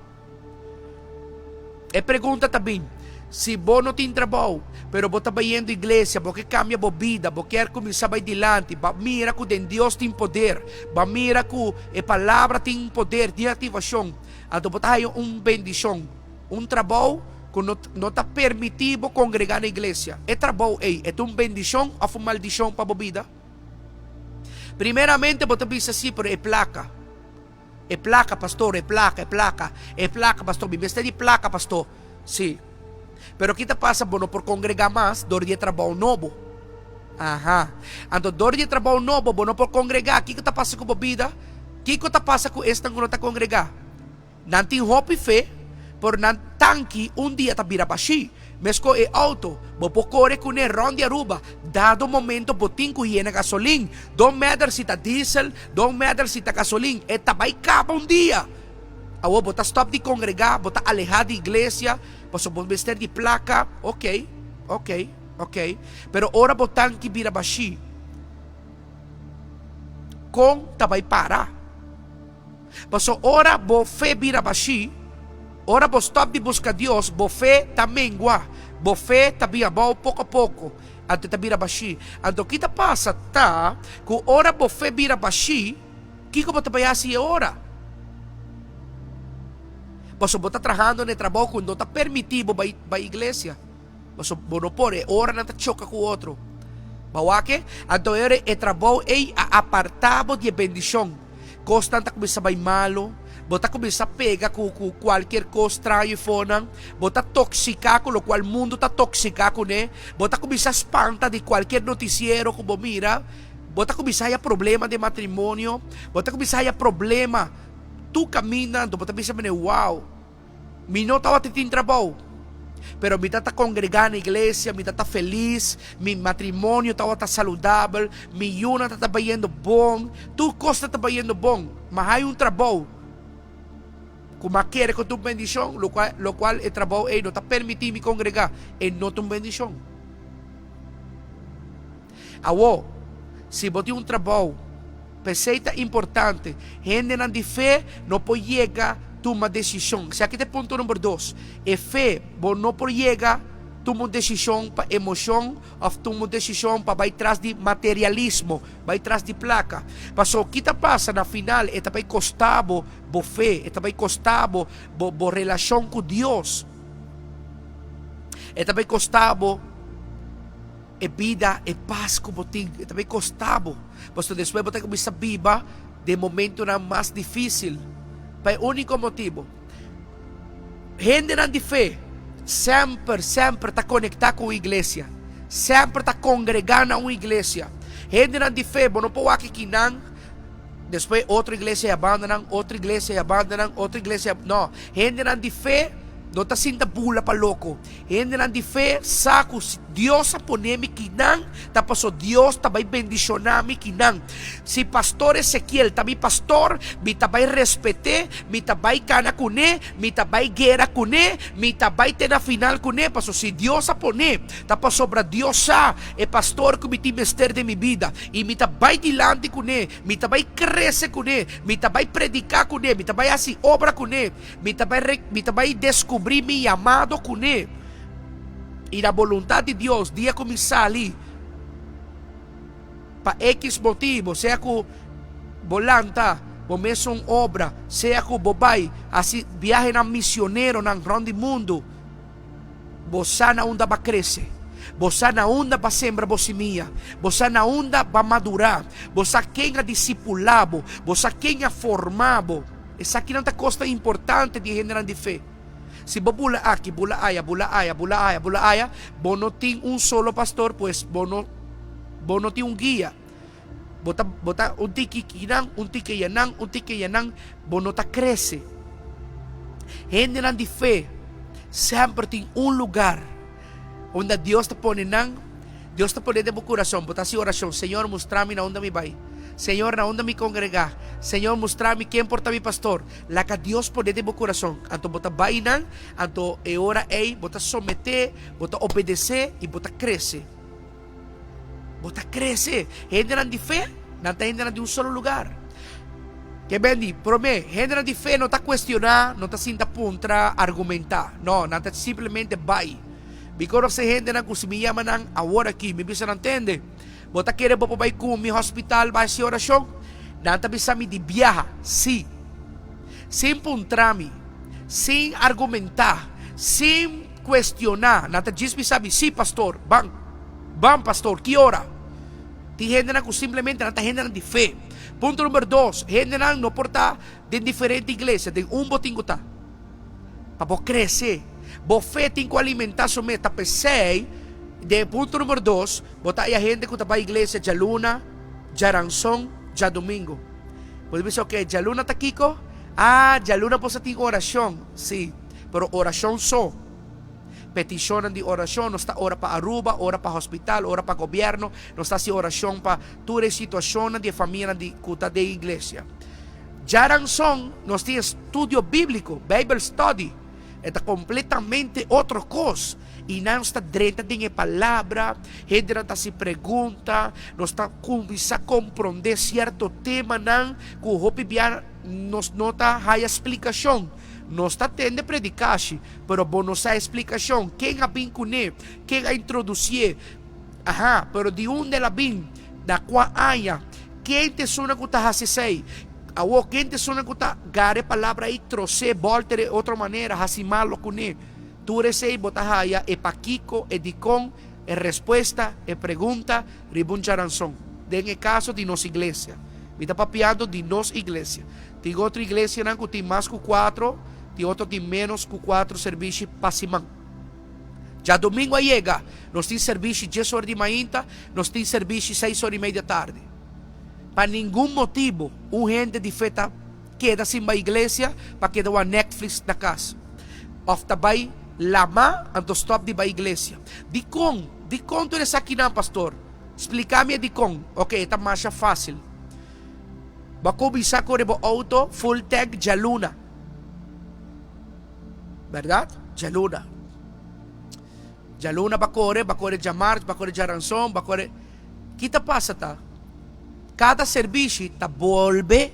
E pregunta ta bin, si bo no tin trabou, pero bo ta bayendo iglesia, bo ke kambia bo bida, bo kier kuminsá bai dilanti, bo a mira ku den Dios tin poder, bo a mira ku e palabra tin poder, tin aktivashon, anto bo ta haña un bendishon. Un trabou ku no no ta permití bo kongregá na iglesia. E trabou ei, e ta un bendishon òf un maldishon pa bo bida? Primeramente bo ta bisa sí, pero e plaka. E plaka, pastor, e plaka, e plaka, e plaka, pastor, mi mester di plaka, pastor. Sí. Pero ki ta pasa? Bo no por kongregá mas dor di e trabou nobo. Aha. Anto dor di e trabou nobo bo no por kongregá. Kiko ta pasa ku bo bida? Kiko ta pasa ku esnan ku no ta kongregá? Nan tin hopi fe, pero nan tanki un dia ta bira bashí. Meskos e auto, bo por kore kuné rònt di Aruba, dado momento bo tin ku yena gasolin. Don't matter si ta diesel, don't matter si ta gasolin, e ta bai kaba un dia. Awor bo ta stòp di kongregá, bo ta alehá di iglesia, pasobra bo mester di plaka, ok, ok, ok, pero ora bo tanki bira bashí, kon ta bai para? Paso ora bo fe bira bashí, ora bo stòp di buska Dios, bo fe ta mengua, bo fe ta bin abou poko a poko, anto e ta bira bashí. Anto ki ta pasa ta ku ora bo fe bira bashí, kiko bo ta bai hasi e ora? Paso bo ta trahando na e trabou ku no ta permití bo bai bai iglesia. Paso bo no por, e oranan ta choka ku otro. Bo wak e? Anto e ora e trabou ei a apartá bo di e bendishon. Kosnan ta kuminsá bai malu, bo ta kuminsá pega ku ku kualkier kos straño efonan, bo ta toksiká ku lokual mundu ta toksiká kuné, bo ta kuminsá spanta di kualkier notisiero ku bo mira, bo ta kuminsá haya problema den matrimonio, bo ta kuminsá haya problema tur kaminda, anto bo ta bisa manera, wow! Mi no tabata tin trabou, pero mi ta ta kongregá na iglesia, mi ta ta felis, mi matrimonio tabata saludabel, mi yunan ta ta bayendo bon, tur kos ta ta bayendo bon. Ma hay un trabou ku mi a kere ku ta un bendishon, lokual e trabou ei no ta permití mi kongregá, e no ta un bendishon. Awor, si bo tin un trabou, p'esei ta importante, hendenan di fe no por yega tuma desishon. Esaki ta e punto number dos. E fe, bo no por yega tuma un desishon pa emoshon òf tuma un desishon pa bai tras di materialismo, bai tras di plaka. Pasobra ki ta pasa na final, e ta bai kosta bo bo fe, e ta bai kosta bo bo relashon ku Dios. E ta bai kosta bo e bida, e pas ku bo tin. E ta bai kosta bo. Pasobra despues bo ta kuminsá biba den momentonan mas difísil. Pa e úniko motibu, hendenan di fe semper, semper ta konektá ku un iglesia. Semper ta kongregá na un iglesia. Hendenan di fe, bo no por wak kinan, despues otro iglesia ya banda nan, otro iglesia ya banda nan, otro iglesia. No, hendenan di fe no ta sinta bula pa loko. Hendenan di fe sa ku si Dios a pone mi kinan, ta paso Dios ta bai bendishoná mi kinan. Si pastor Ezekiel ta mi pastor, mi ta bai respet'é, mi ta bai kana kuné, mi ta bai guera kuné, mi ta bai te na final kuné, paso si Dios a poné, ta pasobra Dios sa e pastor ku mi tin mester den mi bida, i mi ta bai dilanti kuné, mi ta bai krese kuné, mi ta bai prediká kuné, mi ta bai hasi obra kuné. Mi ta bai mi ta bai deskubrí mi yamado kuné i na boluntat di Dios dia ku mi sali pa ekis motibu, sea ku bo lanta. bo mesun obra, sea ku bo bai hasi biahenan misioneronan rònt di mundu, bo sa na unda ba krese, bo sa na unda ba sembra bo simia, bo sa na unda ba madurá, bo sa ken a disipulá bo, bo sa ken a formá bo. Esakinan ta kosnan importante di e hendenan di fe. Si bo bula aki, bula aya, bula aya, bula aya, bula aya, bo no tin un solo pastor, pues bo no bo no tin un guia. Bo ta bo ta un tiki kinan, un tiki eyanan, un tiki eyanan, bo no ta krese. Hendenan di fe semper tin un lugar unda Dios ta pone nan, Dios ta pone den bo kurason, bo ta hasi orashon, Señor mustra mi na unda mi bai, Señor na unda mi kongregá, Señor mustra mi ken por ta mi pastor. Laga Dios pone den bo kurason, anto bo ta bai nan, anto e ora ei bo ta someté, bo ta obedesé i bo ta krese. Bo ta krese. Hendenan di fe, nan ta hendenan di un solo lugar. Ke ben di, promé, hendenan di fe no ta kuestioná, no ta sinta puntra, argumentá. No, nan ta simplemente bai. Mi konosé hendenan ku si mi yama nan awor aki, mi bisa nan, Tende, bo ta kere bo por bai ku mi hospital bai hasi orashon? Nan ta bisa mi di biaha, Sí. Sin puntra mi, sin argumentá, sin Cuestiona, nan ta djis bisa mi, Sí, pastor, ban. Ban, pastor, ki ora? Tin hendenan cu simplemente nan ta hendenan di fe. Punto number dos, hendenan no por ta den diferente iglesia, den un bo tin cu ta. Pa bo crece, bo fe tin cu alimenta su mes. Ta p'esey, den e punto number dos, bo ta haya hende cu ta bay iglesia djaluna, djaranson, djadomingo. Bo ta bisa, ok, djaluna ta kico? Ah, djaluna bo sa tin oracion. Sí. Pero orashon so. Petishonnan di orashon, nos ta ora pa Aruba, ora pa hospital, ora pa gobierno, nos ta hasi orashon pa tur e situashonnan di e famianan di ku ta den iglesia. Djaranson nos tin estudio bíbliko, Bijbel study. E ta kompletamente otro kos. I nan nos ta drenta den e palabra, hendenan ta hasi pregunta, nos ta kuminsá komprondé sierto temanan ku hopi bia nos no ta haya splikashon. Nos ta tende predikashi, pero bo no sa e splikashon. Ken a bin kuné? Ken a introdusié? Aha, pero di unda el a bin? Na kua aña? Ken ta esunnan ku ta hasi esei? Awor, ken ta esunnan ku ta gara e palabra ei, tros'é, bòlt'e di otro manera, hasi malo kuné? Tur esei bo ta haya e pakiko, e dikon, e respuesta, e pregunta riba un charanson. Den e kaso di nos iglesia. Mi ta papiando di nos iglesia. Tin otro iglesianan ku tin mas ku kuatro, tin otro tin ménos ku kuatro serbishi pa siman. Djadumingu a yega, nos tin serbishi dies ora di mainta, nos tin serbishi seis ora i media tardi. Pa ningun motibu un hende di fe ta keda sin bai iglesia pa keda wak Netflix na kas òf ta bai lama anto stòp di bai iglesia. Dikon? Dikon tur esakinan, pastor? Splika mi e dikon. Oke, e ta masha fásil. Bo a kuminsá kore bo outo full tank djaluna. Bèrdat? Djaluna. Djaluna bo a kore, bo a kore djamars, bo a kore djaranson, bo a kore. Ki ta pasa ta, kada serbishi ta bolbe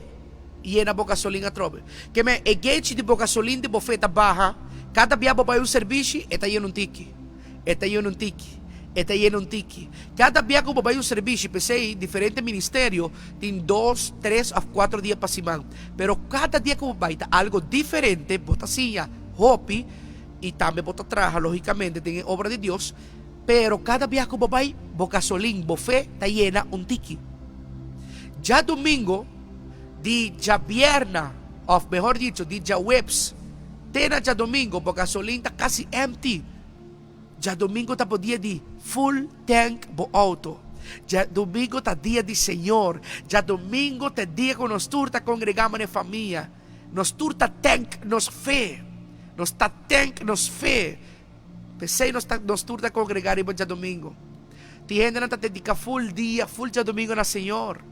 yena bo gasolin atrobe. Ke men, e gechi di bo gasolin di bo fe ta baha, kada bia bo bai un serbishi, e ta yena un tiki. E ta yena un tiki. E ta yena un tiki. Kada bia ku bo bai un serbishi, p'esei diferente ministerio tin dos, tres òf kuater dia pa siman. Pero kada dia ku bo bai ta algo diferente, bo ta siña hopi i tambe bo ta traha lógikamente den e obra di Dios. Pero kada bia ku bo bai, bo gasolin, bo fe ta yena un tiki. Djadumingo, di djabierna, òf mehor dicho di djaweps te na djadumingo, bo gasolin ta kasi empty. Djadumingo ta bo dia di full tank bo auto. Djadumingo ta dia di Señor. Djadumingo ta e dia ku nos tur ta kongregá manera famia. Nos tur ta tank nos fe. Nos ta tank nos fe. P'esei nos ta nos tur ta kongregá riba djadumingo. Tin hendenan ta dediká full dia, full djadumingo na Señor.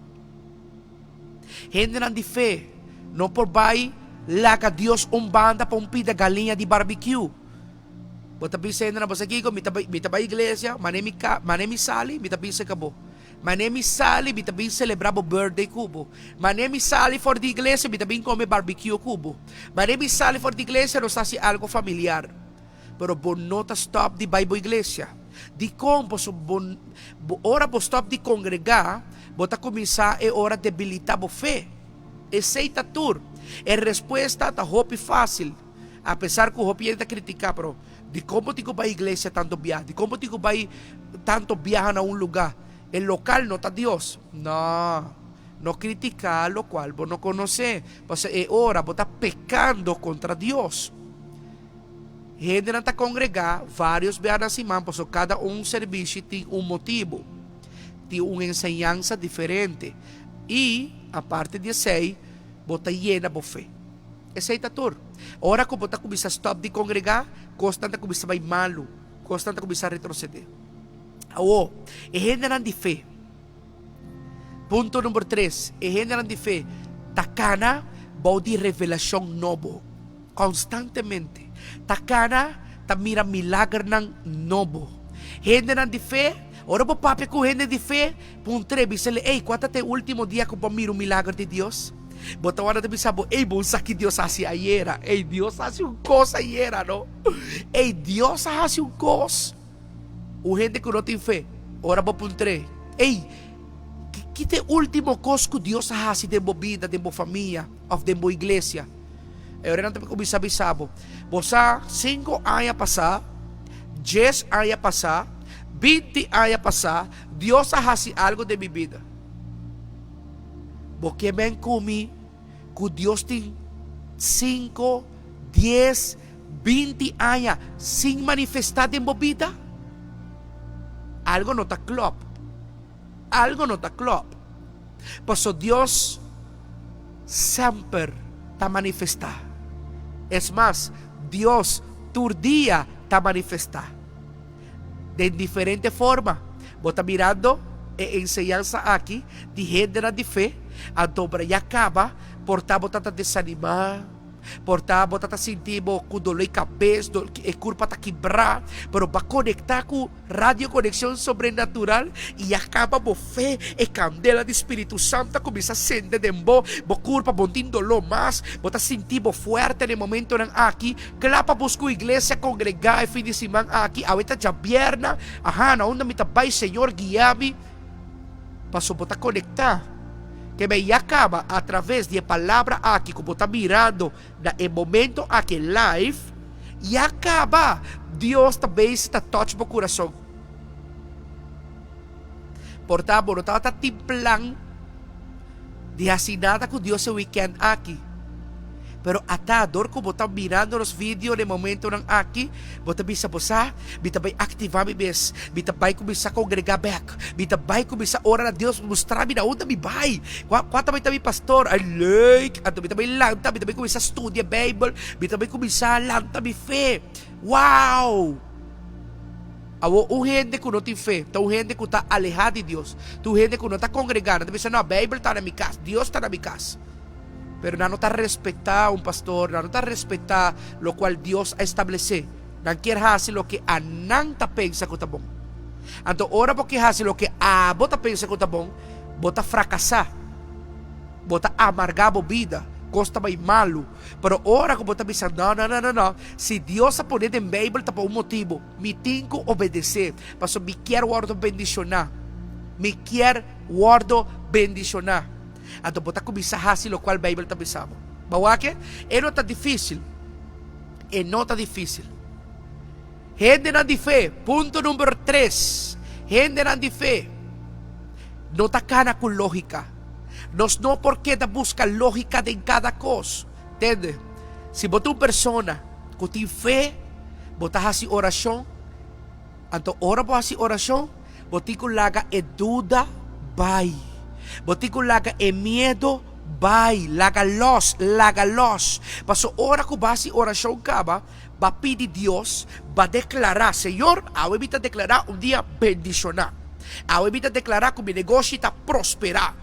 Hendenan di fe no por bai laga Dios un banda pa un pida galiña di barbekiu. Bo ta bisa hendenan, bo sa kiko, mi ta bai, mi ta bai iglesia, mane mi ka, mane mi sali, mi ta bisa ka bo. Mane mi sali, mi ta bin selebrá bo birthday ku bo. Mane mi sali for di iglesia, mi ta bin kome barbekiu ku bo. Mane mi sali for di iglesia, nos ta hasi algo familiar. Pero bo no ta stòp di bai bo iglesia. Dikon? Pasobra bo, bo ora bo stòp di kongregá, bo ta kuminsá e ora debilitá bo fe. Esei ta tur. E respuesta ta hopi fásil, apesar ku hopi hende ta kritiká, pero dikon bo tin ku bai iglesia tantu biaha? Dikon bo tin ku bai tantu biaha na un lugá? E lokal no ta Dios. No. No kritiká lokual bo no konosé, pasobra e ora bo ta pekando kontra Dios. Hendenan ta kongregá vários biaha na siman pasobra kada un serbishi tin un motibu, tin un enseñansa diferente i aparte di esei bo ta yena bo fe. Esei ta tur. Ora ku bo ta kuminsá stòp di kongregá, kosnan ta kuminsá bai malu, kosnan ta kuminsá retrosedé. Awor, e hendenan di fe. Punto number tres, e hendenan di fe ta kana bou di revelashon nobo. Konstantemente ta kana ta mira milagernan nobo. Hendenan di fe, ora bo papia ku hende di fe, puntr'é, bis'el, Ey, kua ta ta e último dia ku bo a mira un milager di Dios? Bo ta wòrdu ta bisa bo, Ey, bo un sa ki Dios a hasi ayera. Ey, Dios a hasi un kos ayera, no? Ey, Dios a hasi un kos. Un hende ku no tin fe, ora bo puntr'é, Ey, ki ta e último kos ku Dios a hasi den bo bida, den bo famia òf den bo iglesia? E ora nan ta kuminsá bisa bo, Bo sa, sinku aña pasá, dies aña pasá, binti aña pasá, Dios a hasi algu den mi bida. Bo ke men ku mi ku Dios tin sinku, dies, 20 aña sin manifestá den bo bida? Algo no ta klòp. Algo no ta klòp. Paso Dios semper ta manifestá. Es mas, Dios tur dia ta manifestá. Den diferente forma. Bo ta mirando e enseñansa aki di hendenan di fe, anto ora ya kaba, por ta bo ta ta desanimá. Por ta bo ta ta sinti bo ku doló di kabes, e kurpa ta kibrá, pero bo a konektá ku Radio Conexión Sobrenatural i a kaba bo fe, e kandela di Spiritu Santu a kuminsá sende den bo, bo kurpa bo no tin doló mas, bo ta sinti bo fuerte na e momentonan aki, kla pa buska un iglesia kongregá e fin di siman aki, awe ta djabièrnè, aha, na unda mi ta bai, Señor guia mi. Pasobra bo ta konektá. Ke men ya kaba atraves di e palabra aki ku bo ta mirando na e momento aki live, ya kaba Dios ta bezig ta touch bo kurason. Por ta bo no tabata tin plan di hasi nada ku Dios e weekend aki. Pero ata dor ku bo ta mirando nos video na e momentonan aki, bo ta bisa, Bo sa, mi ta bai aktivá mi mes, mi ta bai kuminsá kongregá bèk, mi ta bai kuminsá ora na Dios mustra mi na unda mi bai, kua kua ta bai ta mi pastor, ai leuk, anto mi ta bai lanta, mi ta bai kuminsá studia Beibel, mi ta bai kuminsá lanta mi fe. Wow! Awor un hende ku no tin fe ta un hende ku ta alehá di Dios, ta un hende ku no ta kongregá, nan ta bisa, No, Beibel ta na mi kas, Dios ta na mi kas. Pero nan no ta respetá un pastor, nan no ta respetá lokual Dios a establesé. Nan kier hasi loke a nan ta pensa ku ta bon. Anto ora bo ke hasi loke abo ta pensa ku ta bon, bo ta frakasá. Bo ta amargá bo bida, kos ta bai malu. Pero ora ku bo ta bisa, No, no, no, no, no, si Dios a pone den Beibel ta pa un motibu, mi tin ku obedesé, pasobra mi kier wòrdu bendishoná. Mi kier wòrdu bendishoná. Anto bo ta kuminsá hasi lokual Beibel ta bisa bo. Bo wak e? E no ta difísil. E no ta difísil. Hendenan di fe, punto number tres. Hendenan di fe no ta kana ku lógika. Nos no por keda buska lógika den kada kos. Tende? Si bo ta un persona ku tin fe, bo ta hasi orashon. Anto ora bo hasi orashon, Bo tin ku laga e duda bai. Bo tin ku laga e miedu bai. Laga lòs, laga lòs. Paso ora ku bo hasi orashon kaba, bo a pidi Dios, bo a deklará, Señor, awe mi ta deklará un dia bendishoná. Awe mi ta deklará ku mi negoshi ta prosperá.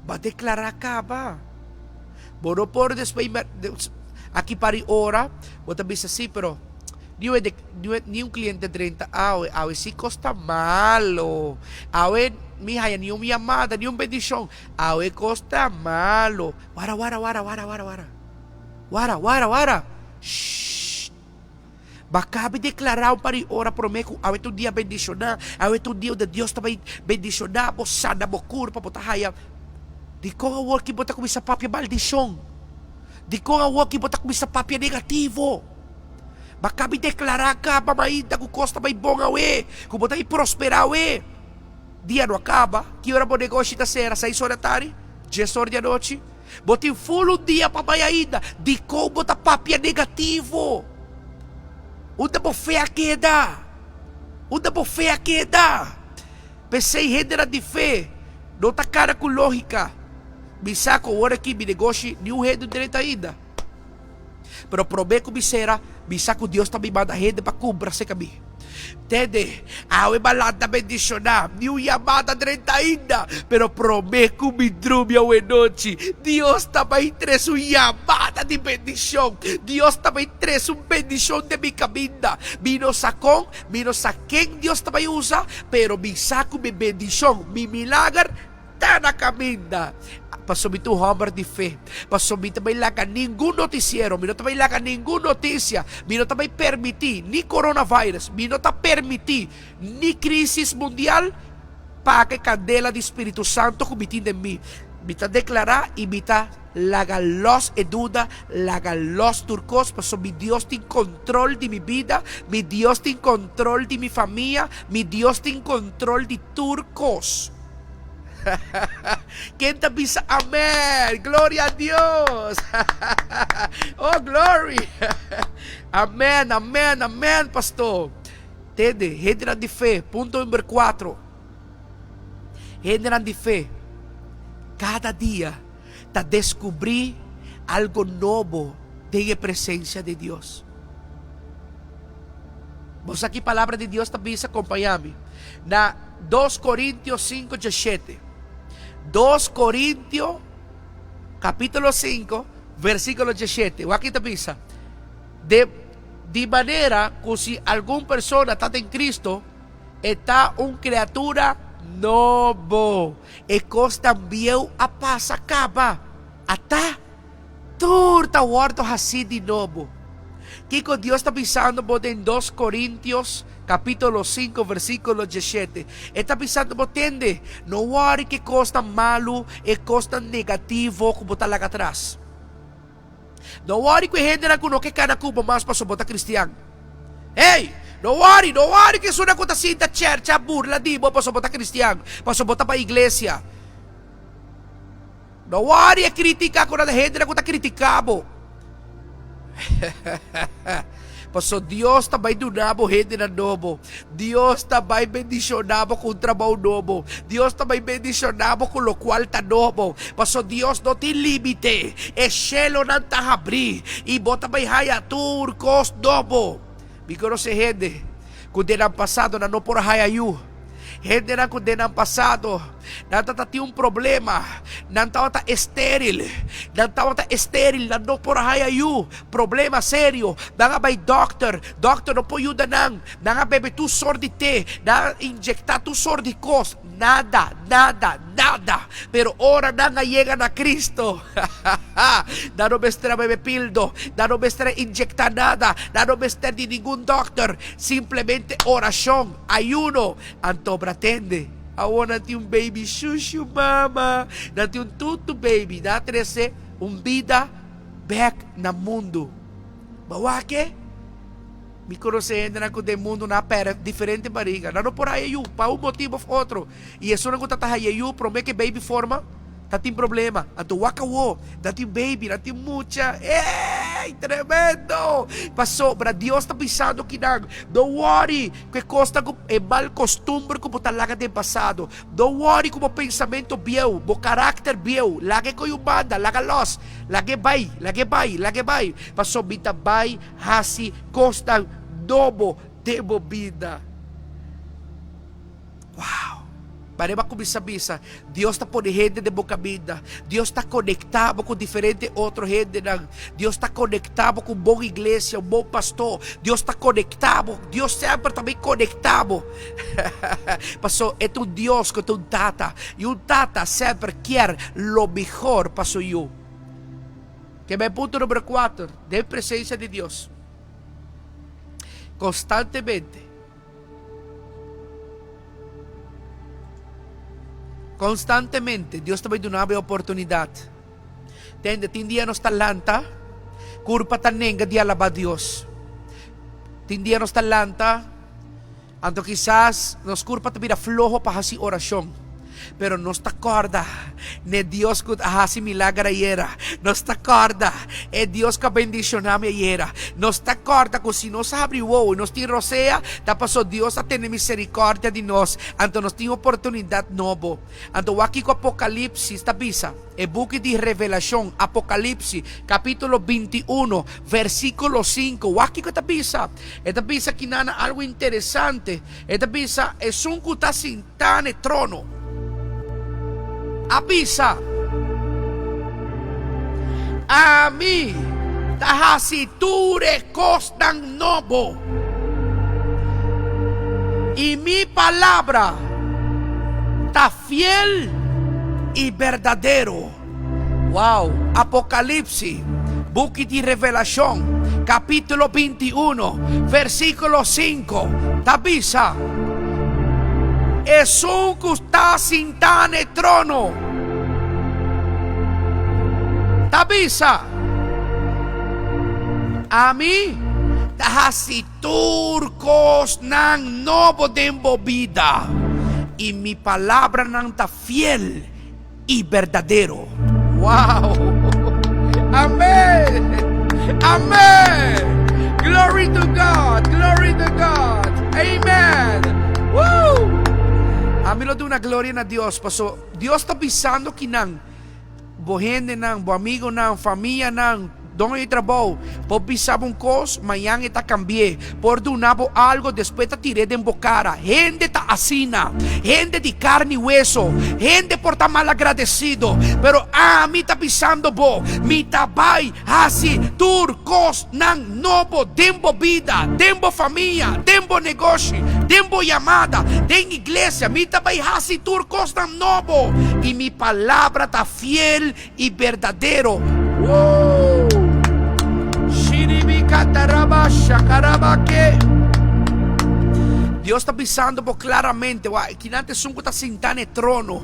Bo a deklará kaba. Bo no por despues aki par di ora bo ta bisa si, pero Ni un cliente drenta awe, awe si cos ta malo. Awe mi haya ni un yamada, ni un bendicion. Awe cos ta malo. Wara, wara, wara, wara, wara, wara. Wara, wara, wara. Shh. Ba cabe declara un par di ora prome cu awe ta un dia bendiciona, awe ta un dia unda Dios ta bay bendiciona bo, sana bo curpa, bo ta haya. Dikon awor ki bo ta kuminsá papia maldishon? Dikon awor ki bo ta kuminsá papia negativo? Bo a kabi deklará kaba mainta ku kos ta bai bon awe, ku bo ta bai prosperá awe. Dia no a kaba, ki ora bo negoshi ta sera? Seis ora tardi? Dies ora di anochi? Bo tin ful un dia pa bai ainda. Dikon bo ta papia negativo? Unda bo fe a keda? Unda bo fe a keda? P'esei hendenan di fe no ta kana ku lógika. Mi sa ku awor aki mi negoshi niun hende no drenta ainda. Pero promé ku mi sera, mi sa ku Dios ta mi manda hende pa kumpra serka mi. Tende, awe Balan ta bendishoná, niun yamada drenta ainda, pero promé ku mi drumi awe nochi, Dios ta bai tres un yamada di bendishon. Dios ta bai tres un bendishon den mi kaminda. Mi no sa kon, mi no sa ken Dios ta bai usa, pero mi sa ku mi bendishon, mi milager, Ta na kaminda. Pasobra mi ta un hòmber di fe. Pasobra mi ta bai laga ningun notisiero, mi no ta bai laga ningun notisia, mi no ta bai permití ni coronavirus, mi no ta permití ni krísis mundial paga e kandela di Spiritu Santo ku mi tin den mi. Mi ta deklará i mi ta laga lòs e duda, laga lòs tur kos, pasobra mi Dios tin kontrol di mi bida, mi Dios tin kontrol di mi famia, mi Dios tin kontrol di tur kos. Ken ta bisa amen? Gloria a Dios! Oh, glory! Amen, amen, amen, pastor. Tende, hendenan di fe, punto number 4. Hendenan di fe, cada dia ta descubrí algo nobo den e presencia di Dios. Bo sa ki palabra di Dios ta bisa? Compaña mi na Dos Corintio sinku djeshete. Dos Corintio capítulo sinku versículo djeshete. Wak ki ta bisa, De di manera ku si algun persona ta den Cristo, e ta un criatura nobo. E kosnan bieu a pasa kaba. Ata! Tur ta wòrdu hasí di nobo. Kiko Dios ta bisando bo den Dos Korintios kapítulo sinku versíkulo diesshete? E ta bisando bo, Tende, no wòri ku e kosnan malu, e kosnan negativo ku bo ta laga atras. No wòri ku e hendenan ku no ke kana ku bo mas pasobra bo ta kristian. Hey! No wòri, no wòri ku esunnan ku ta sinta chèrcha burla di bo pasobra bo ta kristian, pasobra bo ta bai iglesia. No wòri e kritika ku nan hendenan ku ta kritiká bo. Paso Dios ta bai duna bo hendenan nobo. Dios ta bai bendishoná bo ku un trabou nobo. Dios ta bai bendishoná bo ku lokual ta nobo. Paso Dios no tin límite. E shelonan ta habrí i bo ta bai haña tur kos nobo. Mi konosé hende ku den nan pasado nan no por a haña yu. Hendenan ku den nan pasado nan tabata tin un problema, nan tabata estéril, nan tabata estéril, nan no por a haya yu, problema serio, nan a bai dòkter, dòkter no por yuda nan, nan a bebe tur sort di te, nan a inyectá tur sort di kos, nada, nada, nada. Pero ora nan a yega na Cristo, nan no mester a bebe pildo, nan no mester a inyectá nada, nan no mester di ningun dòkter, simplemente orashon. Ayuno, anto bratende. Awor nan tin un baby shushu mama, nan tin un tutu baby, nan a trese un bida bek na mundu. Bo wak e? Mi konosé hendenan ku den mundu nan a pèrdè diferente bariga, nan no por haya yu pa un motibu òf otro, i esunnan ku ta ta haya yu promé ku e baby forma ta tin problema. Anto wak awor, nan tin baby, nan tin mucha. Ey! Tremendo! Pasobra Dios ta bisando kinan, No worry ku e kosnan ku e mal kostumber ku bo ta laga den pasado. No worry ku bo pensamentu bieu, bo karakter bieu. Laga e ko'i un banda, laga los. Lag'é bai, lag'é bai, lag'é bai. Pasobra mi ta bai hasi kosnan nobo den bo bida. Wow! Manera bo a kuminsá bisa, Dios ta pone hende den bo kaminda. Dios ta konektá bo ku diferente otro hendenan. Dios ta konektá bo ku un bon iglesia, un bon pastor. Dios ta konektá bo. Dios semper ta bin konektá bo. Pasobra e ta un Dios ku ta un Tata. I un tata semper kier lo mihor pa su yu. Kema e punto numero kuater, den presensia di Dios. Konstantemente. Konstantemente Dios ta bai duna bo e oportunidat. Tende, tin dia nos ta lanta, kurpa ta nenga di alabá Dios. Tin dia nos ta lanta, anto kisas nos kurpa ta bira floho pa hasi orashon. Pero nos ta kòrda n'e Dios ku a hasi milager ayera. Nos ta kòrda e Dios ku a bendishoná mi ayera. Nos ta kòrda ku si nos habri wowo i nos tin rosea, ta pasobra Dios a tene miserikòrdia di nos. Anto nos tin oportunidat nobo. Anto wak kiko Apokalipsis ta bisa, e buki di Revelashon, Apokalipsis, kapítulo 21, versíkulo 5. Wak kiko e ta bisa. E ta bisa kinan algu interesante. E ta bisa, Esun ku ta sintá na e trono a bisa, Ami ta hasi tur e kosnan nobo, i mi palabra ta fiel i berdadero. Wow! Apokalipsis, buki di Revelashon, kapítulo 21, versíkulo 5, ta bisa, Esun ku ta sintá na e trono ta bisa, Ami ta hasi tur kosnan nobo den bo bida, i mi palabranan ta fiel i berdadero. Wow! Amen! Amen! Glory to God! Glory to God! Amen! Woo! Ami lo duna gloria na Dios, paso Dios ta bisando kinan bo hendenan, bo amigonan, famianan, doño di trabou, por bisa bo un kos, mañan e ta kambi'é. Por duna bo algo, despues ta tir'é den bo kara. Hende ta asina. Hende di karni i weso. Hende por ta malagradesido. Pero ami ta bisando bo, mi ta bai hasi tur kosnan nobo den bo bida, den bo famia, den bo negoshi, den bo yamada, den iglesia. Mi ta bai hasi tur kosnan nobo. I mi palabra ta fiel i berdadero. Woo! Shiribi kataraba shakaraba ke. Dios ta bisando bo claramente, wa, kinan ta esun ku ta sinta na e trono.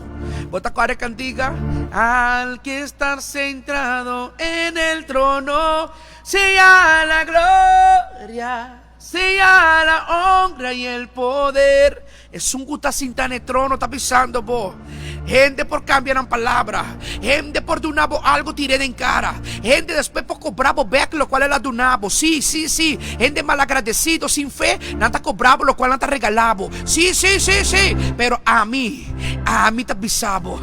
Bo ta kòrda e kantiga? Al que estar sentado en el trono, sea la gloria. Sea la honra y el poder. Esun ku ta sinta na e trono ta bisando bo. Hende por kambia nan palabra. Hende por duna bo algu tir'é den kara. Hende despues por kobra bo bèk lokual el a duna bo. Sí, sí, sí. Hende malagradesido, sin fe, nan ta kobra bo lokual nan ta regalá bo. Sí, sí, sí, sí. Pero ami, ami ta bisa bo,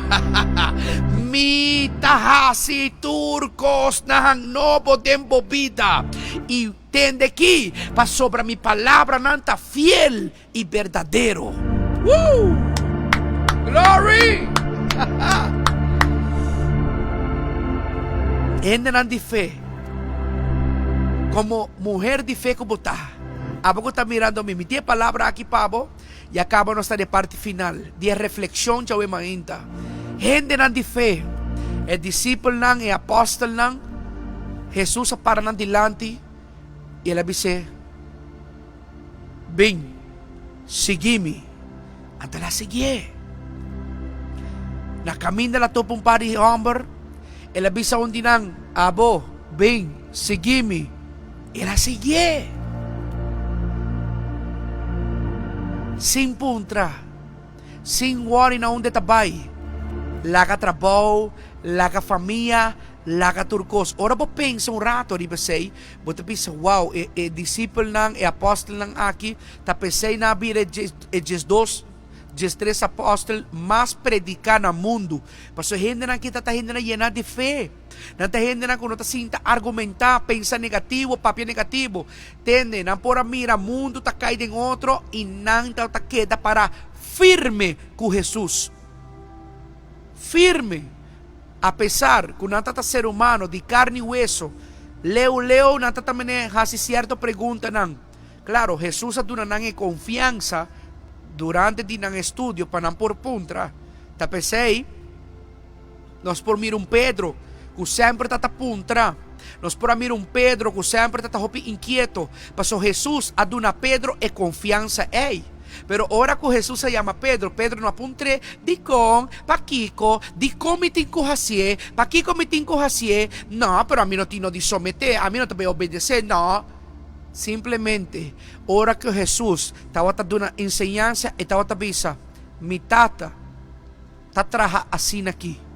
Mi ta hasi tur kosnan nobo den bo bida. I. Tende ki, pasobra mi palabranan ta fiel i berdadero. Woo! Glory! Hendenan di fe, komo muher di fe ku bo ta, abo ku ta mirando mi, mi tin e palabra aki pa bo, i a kaba nos ta den e parti final di e reflekshon djawe mainta. Hendenan di fe, e disipelnan, e apòstelnan, Hesus a para nan dilanti i el a bis'é, Bin, sigui mi. Anto el a siguié. Na kaminda el a topa un par di hòmber, el a bisa un di nan, Abo, bin, sigui mi. El a siguié. Sin puntra. Sin wòri na unda e ta bai. Laga trabou, laga famia, laga tur kos. Ora bo pensa un rato riba esei, bo ta bisa, Wow, e e disipelnan, e apòstelnan aki ta p'esei nan a bira e diesdos, diestres apòstel mas prediká na mundu. Pasobra e hendenan aki ta ta hendenan yená di fe. Nan ta hendenan ku no ta sinta argumentá, pensa negativo, papia negativo. Tende, nan por a mira mundu ta kai den otro i nan tabata keda pará firme ku Hesus. Firme! Apesar ku nan tabata ser humano di karni i weso, leu leu nan tabata mene hasi sierto preguntanan. Klaro, Hesus a duna nan e konfiansa durante di nan estudio pa nan por puntra. Ta p'esei. Nos por mira un Pedro ku semper ta ta puntra. Nos por a mira un Pedro ku semper ta ta hopi inkieto, pasobra Hesus a duna Pedro e konfiansa ei. Pero ora ku Hesus a yama Pedro, Pedro no a puntr'é, Dikon? Pakiko? Dikon mi tin ku hasié? Pakiko mi tin ku hasié? No, pero ami no tin no di someté, ami no ta bai obedesé, no. Simplemente, ora ku Hesus tabata duna enseñansa, e tabata bisa, Mi Tata ta traha asina aki.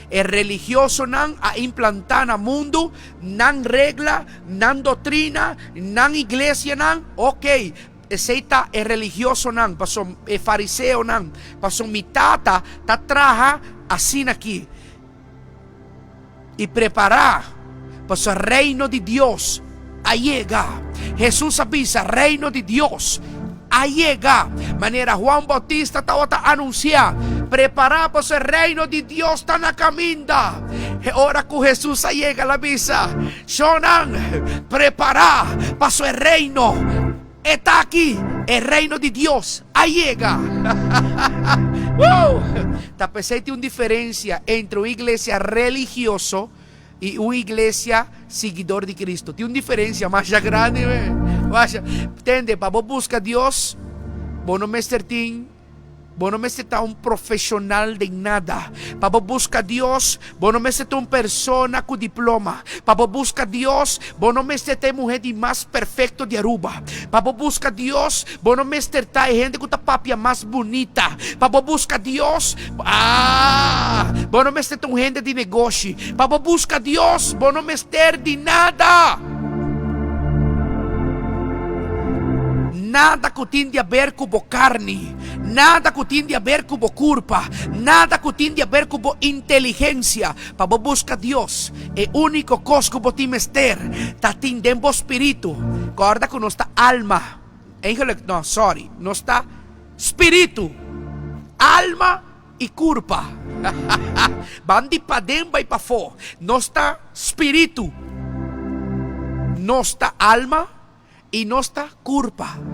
E religiosonan a implantá na mundu nan regla, nan dotrina, nan iglesianan, ok, Esei ta e religiosonan, paso e fariseonan, paso mi Tata ta traha asina aki. I prepará, paso Reino di Dios a yega. Hesus a bisa, Reino di Dios a yega. Manera Juan Bautista tabata anunsiá, Prepará, paso e Reino di Dios ta na kaminda. E ora ku Hesus a yega, el a bisa, Shonnan, prepará, paso e Reino e ta aki, e Reino di Dios a yega. Wou! Ta p'esei tin un diferensia entre un iglesia religioso i un iglesia siguidor di Cristo. Tin un diferensia masha grandi, we. Masha. Tende, pa bo buska Dios, bo no mester tin. Bo no mester ta un profesional den nada. Pa bo busca Dios, bo no mester ta un persona cu diploma. Pa bo busca Dios, bo no mester ta e muher di mas perfecto di Aruba. Pa bo busca Dios, bo no mester ta e hende cu ta papia mas bunita. Pa bo busca Dios, ah, bo no mester ta un hende di negoshi. Pa bo busca Dios, bo no mester di nada. Nada ku tin di aber ku bo karni, nada ku tin di aber ku bo kurpa, nada ku tin di aber ku bo inteligensia. Pa bo buska Dios, e úniko kos ku bo tin mester ta tin den bo spiritu. Kòrda ku nos ta alma, eigenlijk no, sòri, nos ta spiritu, alma i kurpa. Ban di paden bai pafó. Nos ta spiritu, nos ta alma i nos ta kurpa.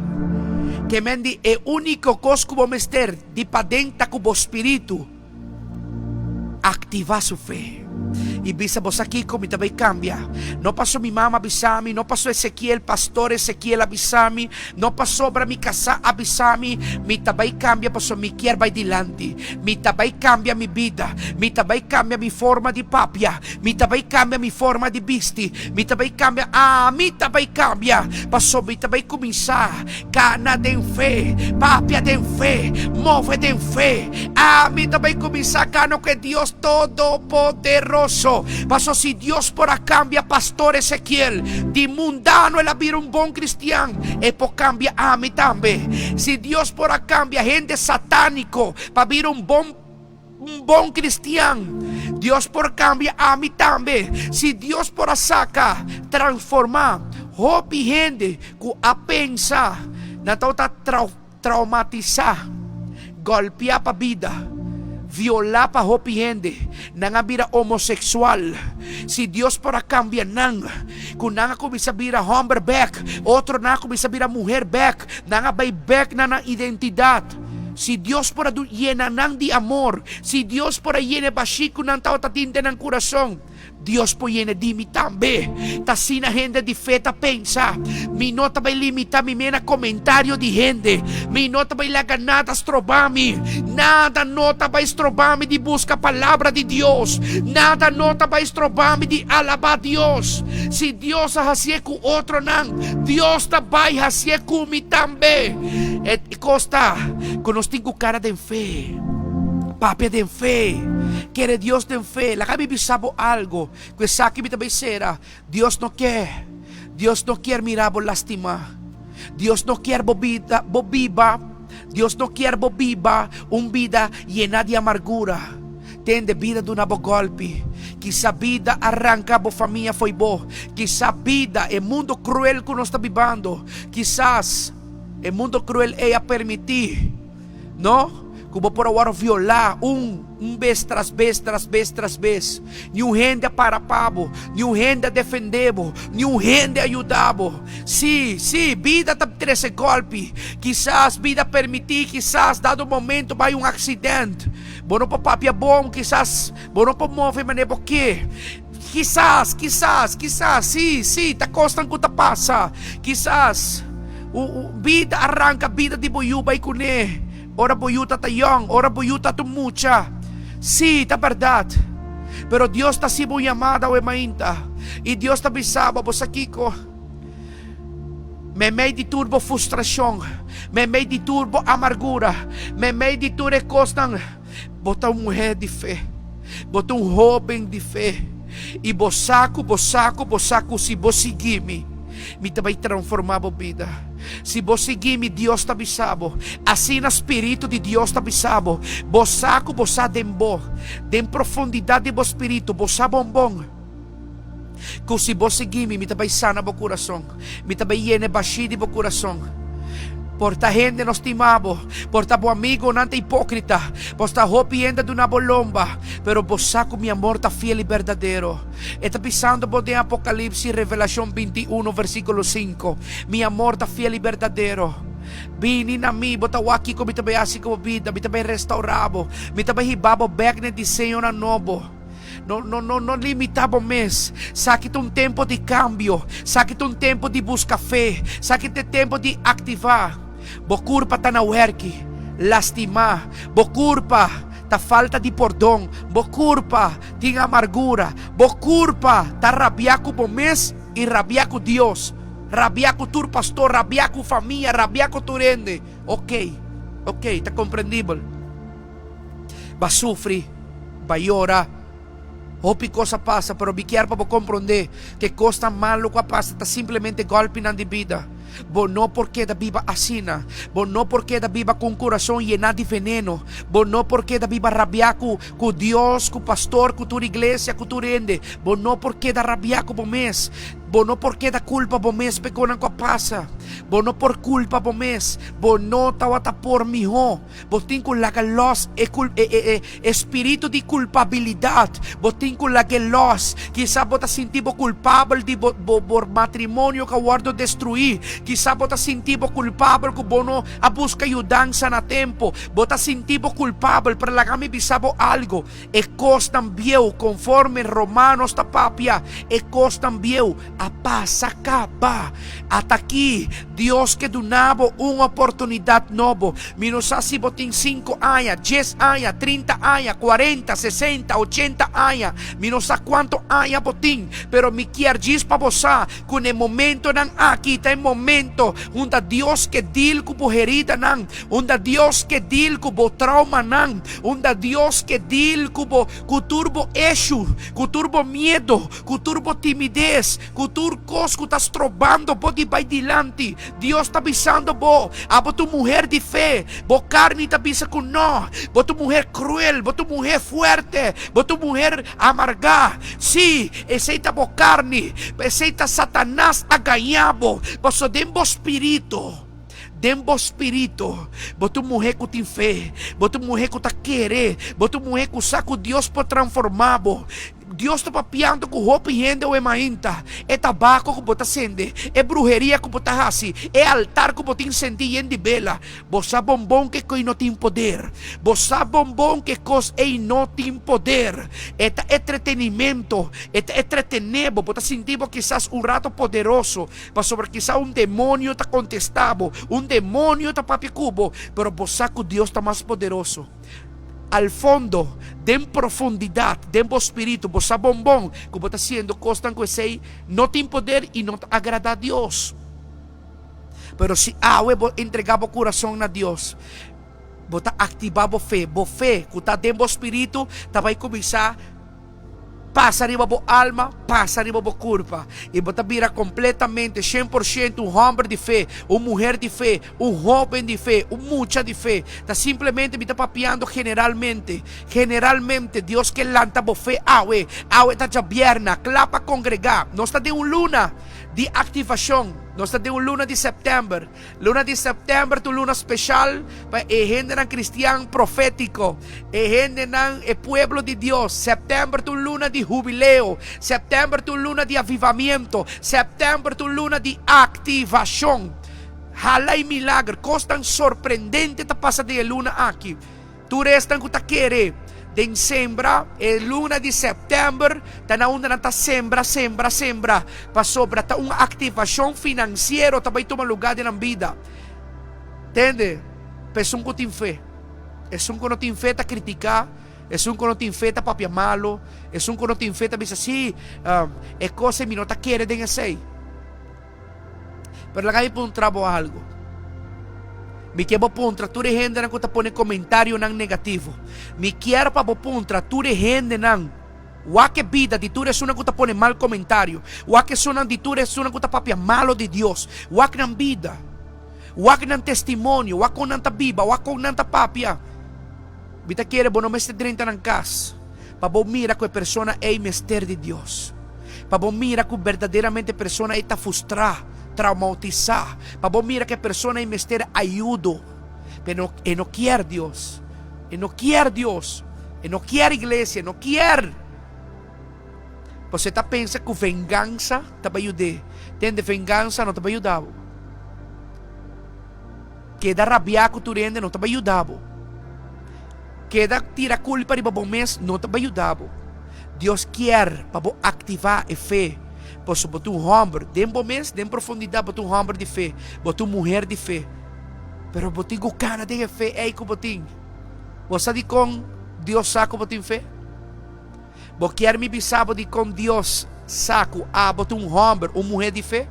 Ke men di e úniko kos ku bo mester di paden ta ku bo spiritu aktivá su fe i bisa, Bo sa kiko? Mi ta bai kambia. No paso mi mama a bisa mi, no paso Ezekiel, pastor Ezekiel a bisa mi, no pasobra mi kasá a bisa mi, mi ta bai kambia pasobra mi kier bai dilanti. Mi ta bai kambia mi bida. Mi ta bai kambia mi forma di papia. Mi ta bai kambia mi forma di bisti. Mi ta bai kambia, ami ta bai kambia, pasobra mi ta bai kuminsá kana den fe, papia den fe, move den fe. Ami ta bai kuminsá kana ku e Dios Todopoderoso. Pasobra si Dios por a kambia Pastor Ezekiel di mundano el a bira un bon kristian, e por kambia ami tambe. Si Dios por a kambia hende satániko pa bira un bon Un bon cristian. Dios por cambia ami tambe. Si Dios por a saca, transforma hopi hende cu a pensa nan tabata traumatisa, golpia pa bida, viola pa hopi hende, nan a bira homosexual. Si Dios por a cambia nan, cu nan a cuminsa bira homber bek, otronan a cuminsa bira muher bek, nan a bay bek na nan identidad. Si Dios por a yena nan di amor, si Dios por a yena e bashí ku nan tabata tin den nan kurason, Dios por yena di mi tambe. Ta asina hende di fe ta pensa. Mi no ta bai limitá mi mes na komentario di hende. Mi no ta bai laga nada strobá mi. Nada no ta bai strobá mi di buska Palabra di Dios. Nada no ta bai strobá mi di alabá Dios. Si Dios a hasié ku otronan, Dios ta bai hasié ku mi tambe. E kos ta ku nos tin ku kara den fe, papia den fe, kere Dios den fe. Laga mi bisa bo algo, ku esaki mi ta bai sera, Dios no ke, Dios no kier mira bo lastimá. Dios no kier bo bida, bo biba, Dios no kier bo biba un bida yená di amargura. Tende, bida duna bo gòlpi. Kisa bida a ranka bo famia fo'i bo. Kisa bida, e mundo kruel ku nos ta bibando, kisas. E mundo cruel ei a permití, no, cu bo por a wòrdu violá un, un bes tras bes, tras bes, tras bes. Niun hende a para pa bo, niun hende a defendé bo, niun hende a yuda bo. Sí, sí, bida ta trese gòlpi. Kisas bida a permití, kisas dado momento bai un aksident. Bo no por papia bon, kisas bo no por move manera bo ke. Kisas, kisas, kisas, sí, sí, ta kosnan ku ta pasa. Kisas. Bida a ranka bida di bo yu bai kuné ora bo yu ta ta yòn, ora bo yu ta ta mucha. Sí, ta bèrdat. Pero Dios ta hasi bo un yamada awe mainta, i Dios ta bisa bo, Bo sa kiko? Meimei di tur bo frustrashon, meimei di tur bo amargura, meimei di tur e kosnan, bo ta un muhé di fe, bo ta un hóben di fe, i bo sa ku bo sa ku bo sa ku si bo sigui mi, mi ta bai transformá bo bida. Si bo sigui mi, Dios ta bisa bo. Asina Spiritu di Dios ta bisa bo. Bo sa ku bo sa den bo, den profundidat di bo spiritu, bo sa bon bon. Ku si bo sigui mi, mi ta bai sana bo kurason. Mi ta bai yena e bashí di bo kurason. Por ta hende no stima bo, por ta bo amigonan ta hipókrita, por ta hopi hende a duna bo lomba, pero bo sa ku mi amor ta fiel i berdadero. E ta bisando bo den Apokalipsis, Revelashon 21, versíkulo 5, Mi amor ta fiel i berdadero. Bini na mi, bo ta wak kiko mi ta bai hasi ku bo bida, mi ta bai restaurá bo, mi ta bai hiba bo bèk na e diseñonan nobo. No, no, no, no limita bo mes. Saki ta un tempo di cambio. Saki ta un tempo di busca fe. Saki ta e tempo di activa. Bo curpa ta na werki, lastima. Bo curpa ta falta di pordon. Bo curpa tin amargura. Bo curpa ta rabia cu bo mes y rabia cu Dios. Rabia cu tur pastor, rabia cu famia, rabia cu tur hende. Ok, ok, ta comprendibel. Ba sufri, ba yora, hopi kos a pasa, pero mi kier pa bo komprondé ku e kosnan malu ku a pasa ta simplemente gòlpinan di bida. Bo no por keda biba asina. Bo no por keda biba ku un kurason yená di veneno. Bo no por keda biba rabiá ku ku Dios, ku pastor, ku tur iglesia, ku tur hende. Bo no por keda rabiá ku bo mes. Bo no por keda kulpa bo mes p'e konan ku a pasa. Bo no por kulpa bo mes. Bo no tabata por mihó. Bo tin ku laga lòs e e e e spiritu di kulpabilidat. Bo tin ku lag'é lòs. Kisas bo ta sinti bo kulpabel di bo bo bo matrimonio ku a wòrdu destruí. Kisas bo ta sinti bo kulpabel ku bo no a buska yudansa na tempu. Bo ta sinti bo kulpabel, pero laga mi bisa bo algu, e kosnan bieu, konforme Romanos ta papia, e kosnan bieu a pasa kaba. At'akí, Dios ke duna bo un oportunidat nobo. Mi no sa si bo tin sinku aña, dies aña, trinta aña, kuarenta, sesenta, ochenta aña. Mi no sa kuantu aña bo tin, pero mi kier djis pa bo sa ku na e momentonan aki ta e momento unda Dios ke dil ku bo heridanan, unda Dios ke dil ku bo traumanan, unda Dios ke dil ku bo ku tur bo eshu, ku tur bo miedo, ku tur bo timides. Ku tur kos ku ta strobando bo di bai dilanti, Dios ta bisando bo, Abo ta un muher di fe. Bo karni ta bisa ku no. Bo ta un muher kruel, bo ta un muher fuerte, bo ta un muher amargá. Sí, esei ta bo karni. Esei ta Satanas a gañá bo, pasobra den bo spiritu, den bo spiritu, bo ta un muher ku tin fe, bo ta un muher ku ta kere, bo ta un muher ku sa ku Dios por transformá bo. Dios ta papiando ku hopi hende awe mainta. E tabako ku bo ta sende, e bruheria ku bo ta hasi, e altar ku bo tin sendí yen di bela. Bo sa bonbon ku e kos ei no tin poder. Bo sa bonbon ku e kos ei no tin poder. E ta etretenimento, e ta etretené bo. Bo ta sinti bo kisas un rato poderoso, pasobra kisas un demonio ta kontestá bo, un demonio ta papia ku bo, pero bo sa ku Dios ta mas poderoso. Al fondo, den profundidat, den bo spiritu, bo sa bon bon ku bo ta hasiendo kosnan ku esei no tin poder i no ta agradá Dios. Pero si awe bo entregá bo kurason na Dios, bo ta aktibá bo fe. Bo fe ku ta den bo spiritu ta bai kuminsá Pasa riba bo alma, pasa riba bo kurpa, i bo ta bira kompletamente, 100%, un hòmber di fe, un muher di fe, un hóben di fe, un mucha di fe. Ta simplemente mi ta papiando generalmente. Generalmente, Dios ke lanta bo fe awe. Awe ta djabièrna, kla pa kongregá. Nos ta den un luna di aktivashon. Nos ta den un luna di sèptèmber. Luna di sèptèmber ta un luna speshal pa e hendenan kristian profétiko, e hendenan, e pueblo di Dios. Sèptèmber ta un luna di hubileo. Sèptèmber ta un luna di avivamiento. Sèptèmber ta un luna di aktivashon. Hala i milager, kosnan sorprendente ta pasa den e luna aki. Tur esnan ku ta kere. Den sembra, e luna di sèptèmber ta na unda nan ta sembra, sembra, sembra, pasobra ta un aktivashon finansiero ta bai tuma lugá den nan bida. Tende, pa esun ku tin fe. Esun ku no tin fe ta kritiká, esun ku no tin fe ta papia malu, esun ku no tin fe ta bisa, Sí, e kos ei mi no ta kere den esei. Pero laga mi puntra bo algu. Mi ke bo puntra tur e hendenan ku ta pone komentarionan negativo. Mi kier pa bo puntra tur e hendenan, wak e bida di tur esunnan ku ta pone mal komentario, wak esunnan di tur esunnan ku ta papia malo di Dios, wak nan bida, wak nan testimonio, wak kon nan ta biba, wak kon nan ta papia. Mi ta kere bo no mester drenta nan kas pa bo mira ku e persona ei mester di Dios, pa bo mira ku berdaderamente e persona ei ta frustrá, traumatisá, pa bo mira ku e persona ei mester ayudo. Pero e no kier Dios, e no kier Dios, e no kier iglesia, e no kier. Pasobra e ta pensa ku vengansa ta bai yud'é. Tende, vengansa no ta bai yuda bo. Keda rabiá ku tur hende no ta bai yuda bo. Keda tira kulpa riba bo mes no ta bai yuda bo. Dios kier pa bo aktivá e fe, pasobra bo ta un hòmber den bo mes, den profundidat bo ta un hòmber di fe, bo ta un muher di fe. Pero bo tin ku kana den e fe ei ku bo tin. Bo sa dikon Dios sa ku bo tin fe? Bo kier mi bisa bo dikon Dios sa ku abo ta un hòmber, un muhé di fe?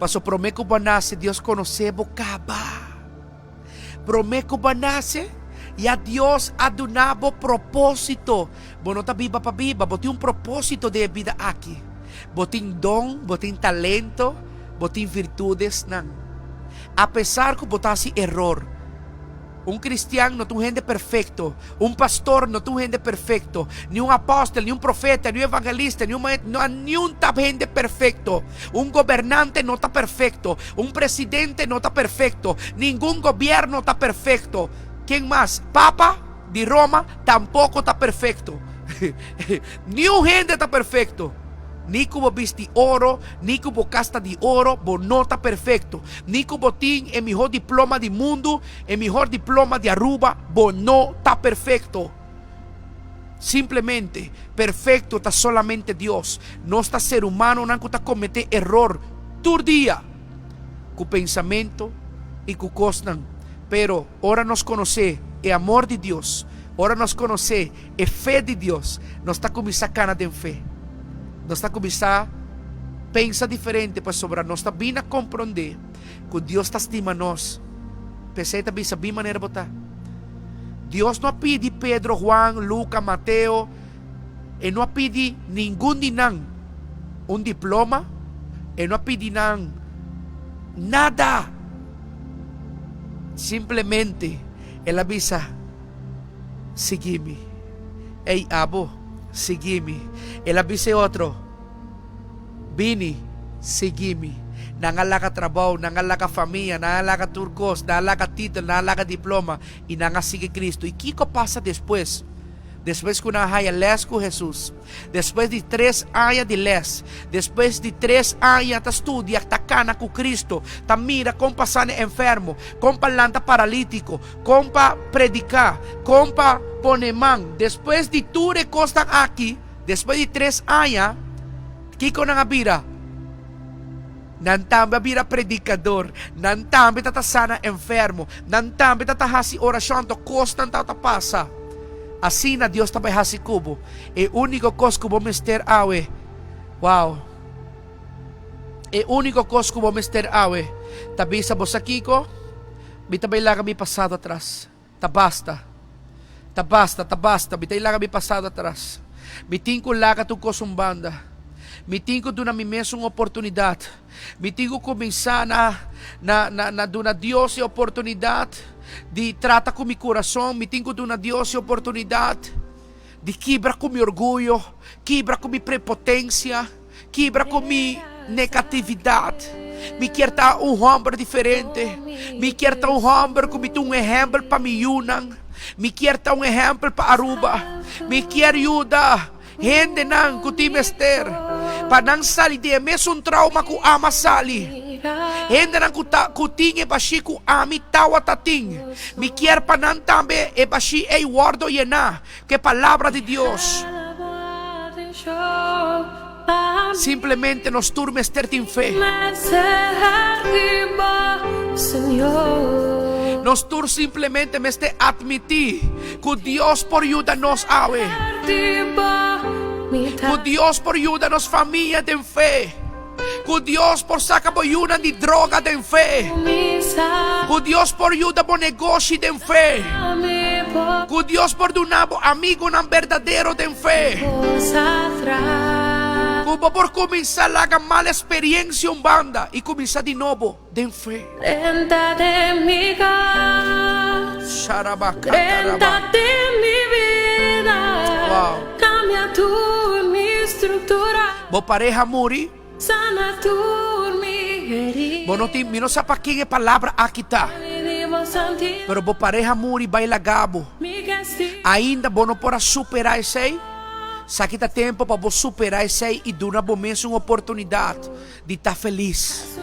Pasobra promé ku bo a nase, Dios konosé bo kaba. Promé ku bo a nase, ya Dios a duna bo propósito. Bo no ta biba pa biba, bo tin un propósito den e bida aki. Bo tin don, bo tin talento, bo tin virtudesnan. Apesar ku bo ta hasi eror, Un cristian no ta un hende perfecto, un pastor no ta un hende perfecto, ni un apostel, ni un profeta, ni un evangelista, ni un maestro, no niun ta hende perfecto. Un gobernante no ta perfecto, un presidente no ta perfecto, ningun gobierno ta perfecto. Ken mas? Papa di Roma tampoco ta perfecto. Niun hende ta perfecto. Ni ku bo bisti oro, ni ku bo kas ta di oro, bo no ta perfekto. Ni ku bo tin e mihó diploma di mundu, e mihor diploma di Aruba, bo no ta perfekto. Simplemente, perfekto ta solamente Dios. Nos ta ser humanonan ku ta kometé eror tur dia, ku pensamentu i ku kosnan. Pero ora nos konosé e amor di Dios, ora nos konosé E fe di Dios, nos ta kuminsá kana den fe. Nos ta kuminsá pensa diferente pasobra nos ta bin a komprondé ku Dios ta stima nos. P'esei ta bisa, Bin manera bo ta. Dios no a pidi Pedro, Juan, Luka, Mateo, e no a pidi ningun di nan un diploma, e no a pidi nan nada. Simplemente el a bisa, Sigui mi. Ey, abo, sigui mi. El a bisa e otro, Bini, sigui mi. Nan a laga trabou, nan a laga famia, nan a laga tur kos, nan a laga título, nan a laga diploma, i nan a sigui Cristo. I kiko a pasa despues? Despues ku nan a haya lès ku Hesus, Despues di tres aña di les, despues di tres aña ta studia, ta kana ku Cristo, ta mira kon pa sana enfermo, kon pa lanta paralítiko, kon pa prediká, kon pa pone man, despues di tur e kosnan aki, despues di tres aña, kiko nan a bira? Nan tambe a bira predikador, nan tambe ta ta sana enfermo, nan tambe ta ta hasi orashon, anto kosnan ta ta pasa. Asina Dios ta bai hasi ku bo. E úniko kos ku bo mester awe, wow, e úniko kos ku bo mester awe ta bisa bo sa kiko? Mi ta bai laga mi pasado atras. Ta basta. Ta basta, ta basta. Mi ta laga mi pasado atras. Mi tin ku laga tur kos un banda. Mi tin ku duna mi mes un oportunidat. Mi tin ku kuminsá na, na, na, na duna Dios e oportunidat di trata ku mi kurason. Mi tin ku duna Dios e oportunidat di kibra ku mi orguyo, kibra ku mi prepotensia. Kibra ku mi negatividat. Mi kier ta un hòmber diferente. Mi kier ta un hòmber ku mi ta un ehèmpel pa mi yunan. Mi kier ta un ehèmpel pa Aruba. Mi kier yuda hendenan ku tin mester. Pa nan sali di e mesun trauma ku ami a sali. Hendenan ku ta ku tin e bashí ku ami tawata tin. Mi kier pa nan tambe e bashí ei wòrdu yená ku e Palabra di Dios. Simplemente nos tur mester tin fe. Nos tur simplemente mester atmití ku Dios por yuda nos awe. Ku Dios por yuda nos famia den fe. Ku Dios por saka bo yunan di droga den fe. Ku Dios por yuda bo negoshi den fe. Ku Dios por duna bo amigunan berdadero den fe. Ku bo por kuminsá laga mal esperiensia un banda i kuminsá di nobo den fe. Sharabakataraba. Wow. Bo pareha muri? Bo no tin, mi no sa pa ken e palabra aki ta, pero bo pareha muri bai laga bo. Ainda bo no por a supera esei? Saki ta tempo pa bo supera esei i duna bo mes un oportunidat di ta felis.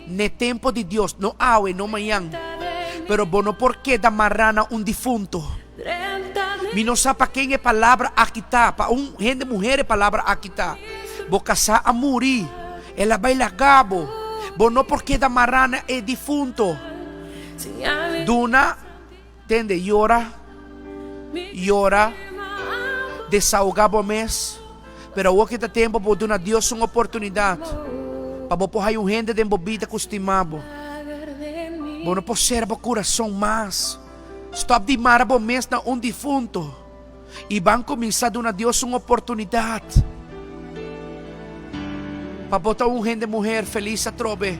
N'e tempo di Dios, no awe, no mañan, pero bo no por keda mará na un difunto. Mi no sa pa ken e palabra aki ta, pa un hende muher e palabra aki ta. Bo kasá a muri, el a bai laga bo. Bo no por keda mará na e difunto. Duna, tende, yora, yora, desahogá bo mes, pero awor ki ta tempu bo duna Dios un oportunidat pa bo por haña un hende den bo bida ku stima bo. Bo no por sera bo kurason mas. Stop di mara bo mes na un difunto i ban kuminsá duna Dios un oportunidat pa bo ta un hende muher felis atrobe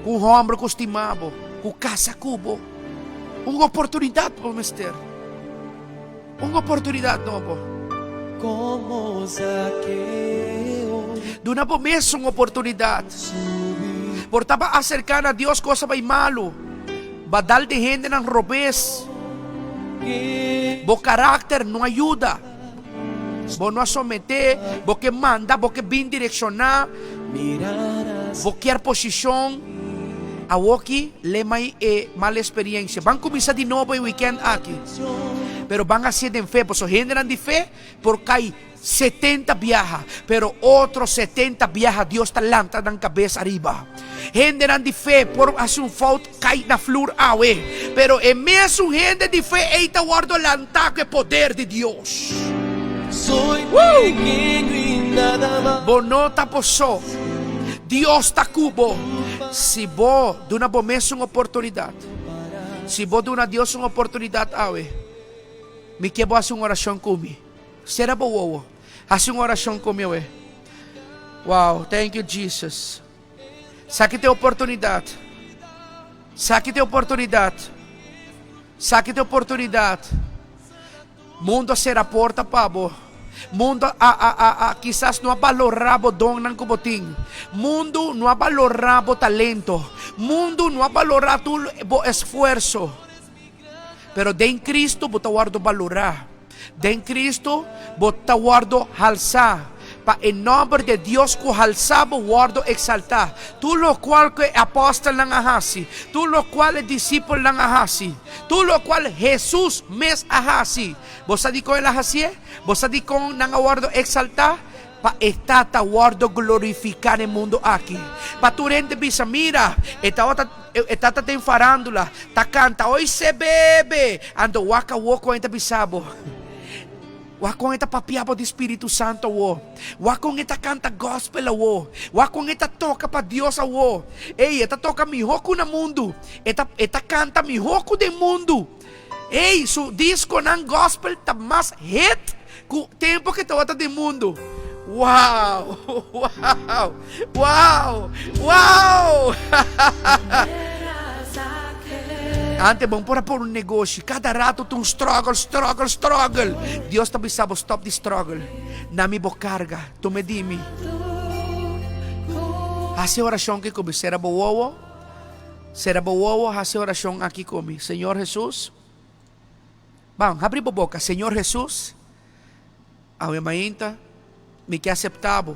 ku un hòmber ku stima bo, ku kasa ku bo. Un oportunidat bo mester. Un oportunidat nobo. Duna bo mes un oportunidat. Por ta ba aserká na Dios kos a bai malu. Ba dal di hendenan robes. Bo karakter no a yuda. Bo no a someté, bo ke manda, bo ke bin direkshoná, bo kier posishon. Awoki lemai e mal esperiensia. Ban kuminsá di nobo e wikènt aki. Pero ban hasié den fe, pasobra hendenan di fe por kai 70 biaha, pero otro 70 biaha Dios ta lanta nan kabes ariba. Hendenan di fe por hasi un fout kai na flur awe, pero e mesun hende di fe ei ta wòrdu lantá ku e poder di Dios. Woo! Bo no ta bo so. Dios ta ku bo. Si bo duna bo mes un oportunidat, si bo duna Dios un oportunidat awe, mi ke bo hasi un orashon ku mi. Sera bo wowo. Hasi un orashon ku mi awe. Wow, thank you Jesus. Saki te oportunidat. Saki te oportunidat. Saki te oportunidat. Mundo a sera porta pa bo. Mundo a, a, a, a, kisas no a balorá bo donnan ku bo tin. Mundo no a balorá bo talento. Mundo no a balorá tur bo esfuerso. Pero den Cristo bo ta wòrdu balorá. Den Cristo bo ta wòrdu halsá. Pa e nòmber de Dios ku halsá bo wòrdu eksaltá. Tur lokual ku e apòstelnan a hasi, tur lokual e disipelnan a hasi, tur lokual Hesus mes a hasi, bo sa dikon el a hasié? Bo sa dikon nan a wòrdu eksaltá? Pa e Tata wòrdu glorifiká den mundu aki. Pa tur hende bisa, Mira, e tabata, e tata den farándula, ta kanta, Hoy se bebe! Anto wak awor kon e ta bisa bo. Wak kon e ta papia bo di Spiritu Santu awor. Wak kon e ta kanta gòspel awor. Wak kon e ta toka pa Dios awor. Ey, e ta toka mihó ku na mundu. E ta, e ta kanta mihó ku den mundu. Ey, su diskonan gòspel ta mas hit ku tempu ke tabata den mundu. Wow! Wow! Wow! Wow! Ante bon por a por un negoshi, kada rato ta un struggle, struggle, struggle. Dios ta bisa bo stop di struggle. Na mi bo karga, tuma di mi. Hasi orashon ki ku mi, sera bo wowo. Sera bo wowo, hasi orashon aki ku mi. Señor Jesus, ban, habri bo boka. Señor Jesus, awe mainta. Mi ke aseptá bo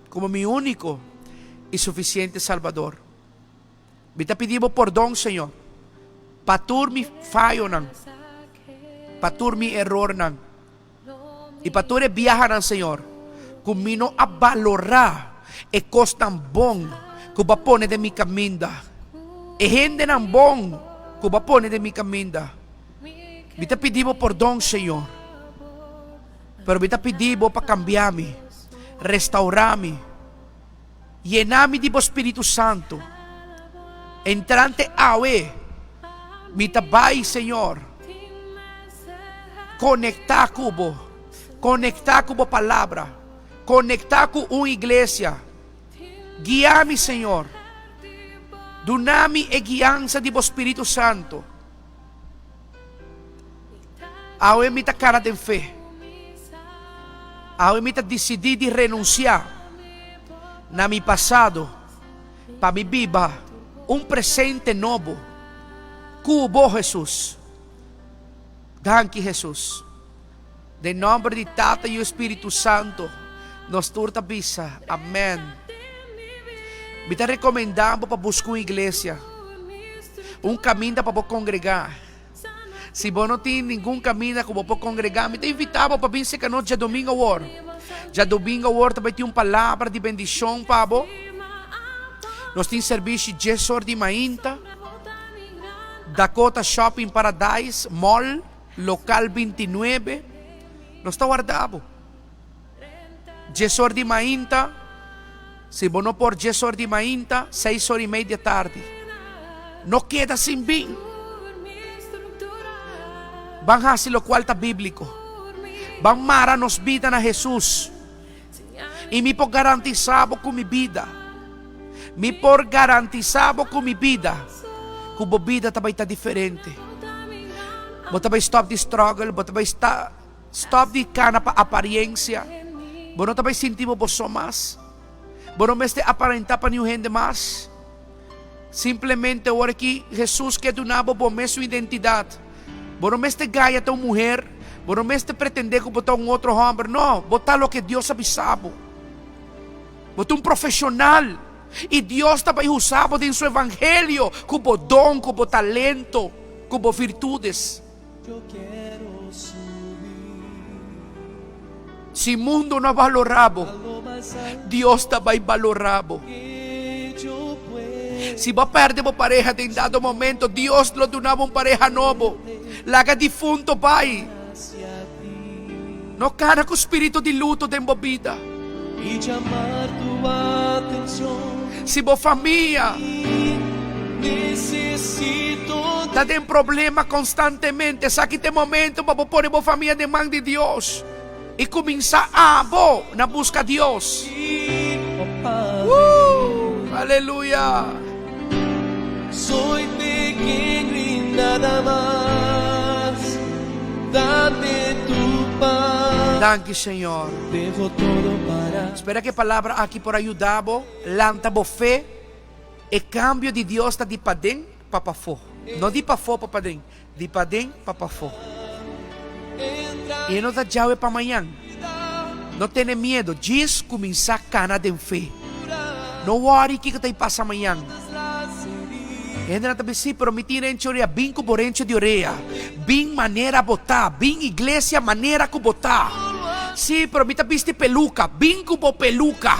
komo mi úniko i sufisiente Salbador. Mi ta pidi bo pordon, Señor, pa tur mi fayonan, pa tur mi erornan i pa tur e biahanan, Señor, ku mi no a balorá e kosnan bon ku bo a pone den mi kaminda, e hendenan bon ku bo a pone den mi kaminda. Mi ta pidi bo pordon, Señor, pero mi ta pidi bo pa kambia mi, restaurá mi, yena mi di bo Spiritu Santu. Entrante awe, mi ta bai, Señor, konektá ku bo, konektá ku bo Palabra, konektá ku un iglesia. Guia mi, Señor. Duna mi e guiansa di bo Spiritu Santu. Awe mi ta kana den fe. Awe mi ta disidí di renunsiá na mi pasado pa mi biba un presente nobo ku bo, Hesus. Danki, Hesus. Den nòmber di Tata, Yu i Spiritu Santu, nos tur ta bisa, Amèn. Mi ta rekomendá bo pa buska un iglesia, un kaminda pa bo kongregá. Si bo no tin ningun kaminda ku bo por kongregá, mi ta invitá bo pa bin serka nos djadumingu awor. Djadumingu awor ta bai tin un palabra di bendishon pa bo. Nos tin servisio diesor di mainta, Dakota Shopping Paradise Mall. Local 29, nos ta warda bo. Diesor di mainta, si bo no por diesor di mainta, seis or i mei di e tardi. No keda sin bin. Ban hasi lokual ta bíbliko. Ban mara nos bida na Hesus. I mi por garantisá bo ku mi bida, mi por garantisá bo ku mi bida, ku bo bida ta bai ta diferente. Bo ta bai stòp di struggle, bo ta bai sta stòp di kana pa apariensia, bo no ta bai sinti bo bo so mas, bo no mester aparentá pa niun hende mas. Simplemente ora ki Hesus ke duna bo bo mesun identidat. Bo no mester gaya ta un muher, bo no mester pretende ku bo ta un otro hòmber. No, bo ta loke Dios a bisa bo. Bo ta un profeshonal i Dios ta bai usa bo den su evangelio ku bo don, ku bo talento, ku bo virtudes. Si mundu no a balorá bo, Dios ta bai balorá bo. Si bo a pèrdè bo pareha den dado momento, Dios lo duna bo un pareha nobo. Laga difunto bai. No kana ku spiritu di luto den bo bida. Si bo famia ta den problema konstantemente, esaki ta e momento pa bo pone bo famia den man di Dios i kuminsá abo na buska Dios. Woo! Aleluya! Danki Señor. Spera ku e palabra aki por a yuda bo lanta bo fe. E kambio di Dios ta di paden pa pafó, no di pafó pa paden, di paden pa pafó. I e no ta djawe pa mañan. No tene miedo, djis kuminsá kana den fe. No wòri kiko ta i pasa mañan. E hendenan ta bisa, sí, pero mi tin renchi orea. Bin ku bo renchi di orea. Bin manera bo ta. Bin iglesia manera ku bo ta. Sí, pero mi ta bisti peluka. Bin ku bo peluka.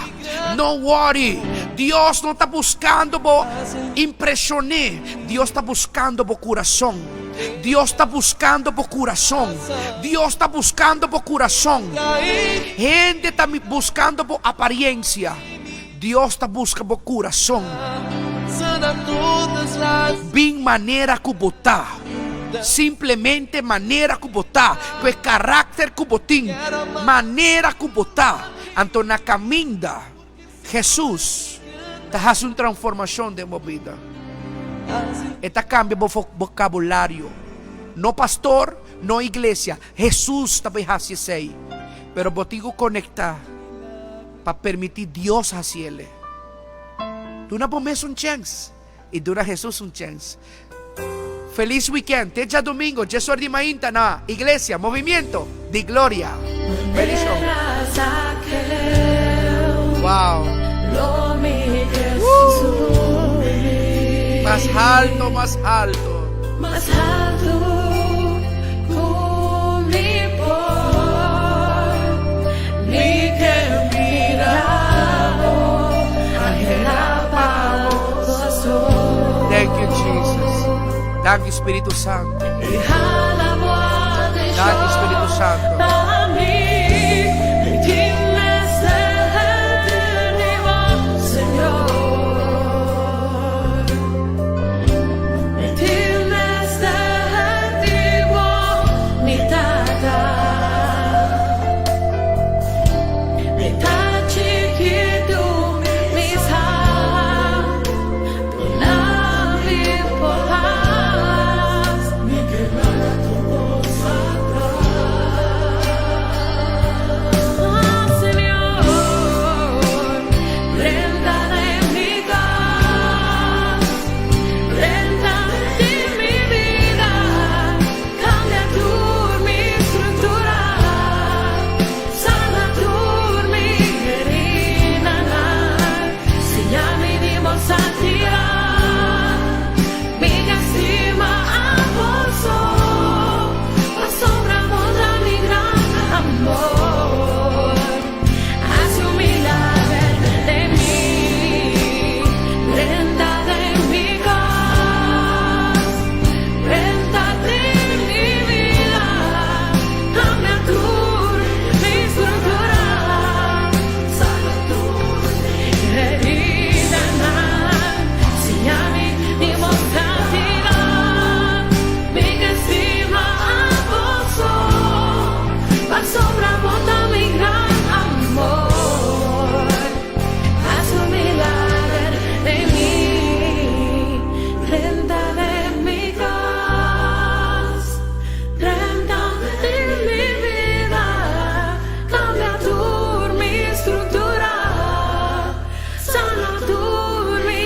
No wòri. Dios no ta buskando bo impreshon'é. Dios ta buskando bo kurason. Dios ta buskando bo kurason. Dios ta buskando bo kurason. Hende ta buskando bo apariensia. Dios ta buska bo kurason. Bin manera ku bo ta. Simplemente manera ku bo ta, ku e karakter ku bo tin, manera ku bo ta. Anto na kaminda, Hesus ta hasi un transformashon den bo bida. E ta kambia bo vokabulario. No pastor, no iglesia, Hesus ta bai hasi esei. Pero bo tin ku konektá. Pa permití Dios hasi el. Duna bo mes un chèns i duna Hesus un chèns. Felis wikènt. Te djadumingo, djesor di mainta na Iglesia Movimiento di Gloria. Bendishon. Wow. Mas halto, mas halto. Mas halto ku mi por. Mi ke mira bo, anhelá pa bo so. Thank you, Jesus. Thank you, Spiritu Santo. Thank you, Spiritu Santo. Pa mi, mi tin mester di bo, Señor. Mi tin mester di bo, mi Tata. Mi ta chikitu, mi sa, duna mi poder. Mi ke laga tur kos atras. Oh, Señor, drenta den mi kas, drenta den mi bida, kambia tur mi struktura, sana tur mi heridanan, siña mi di bo santidat, mi ke stima abo so, pasobra bo ta mi gran amor. Hasi un milager den mi, drenta den mi kas, drenta den mi bida, kambia tur mi struktura, sana tur heridanan, siña mi di bo santidat, mi ke stima abo so, pasobra bo ta mi gran amor. Hasi un milager den mi, drenta den mi kas, drenta den mi bida, kambia tur mi struktura, sana tur mi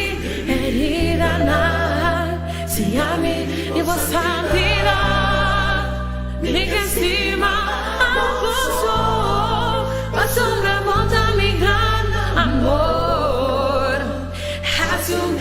heridanan, siña mi di bo santidat, mi ke stima abo so, pasobra bo ta mi gran amor. Hasi un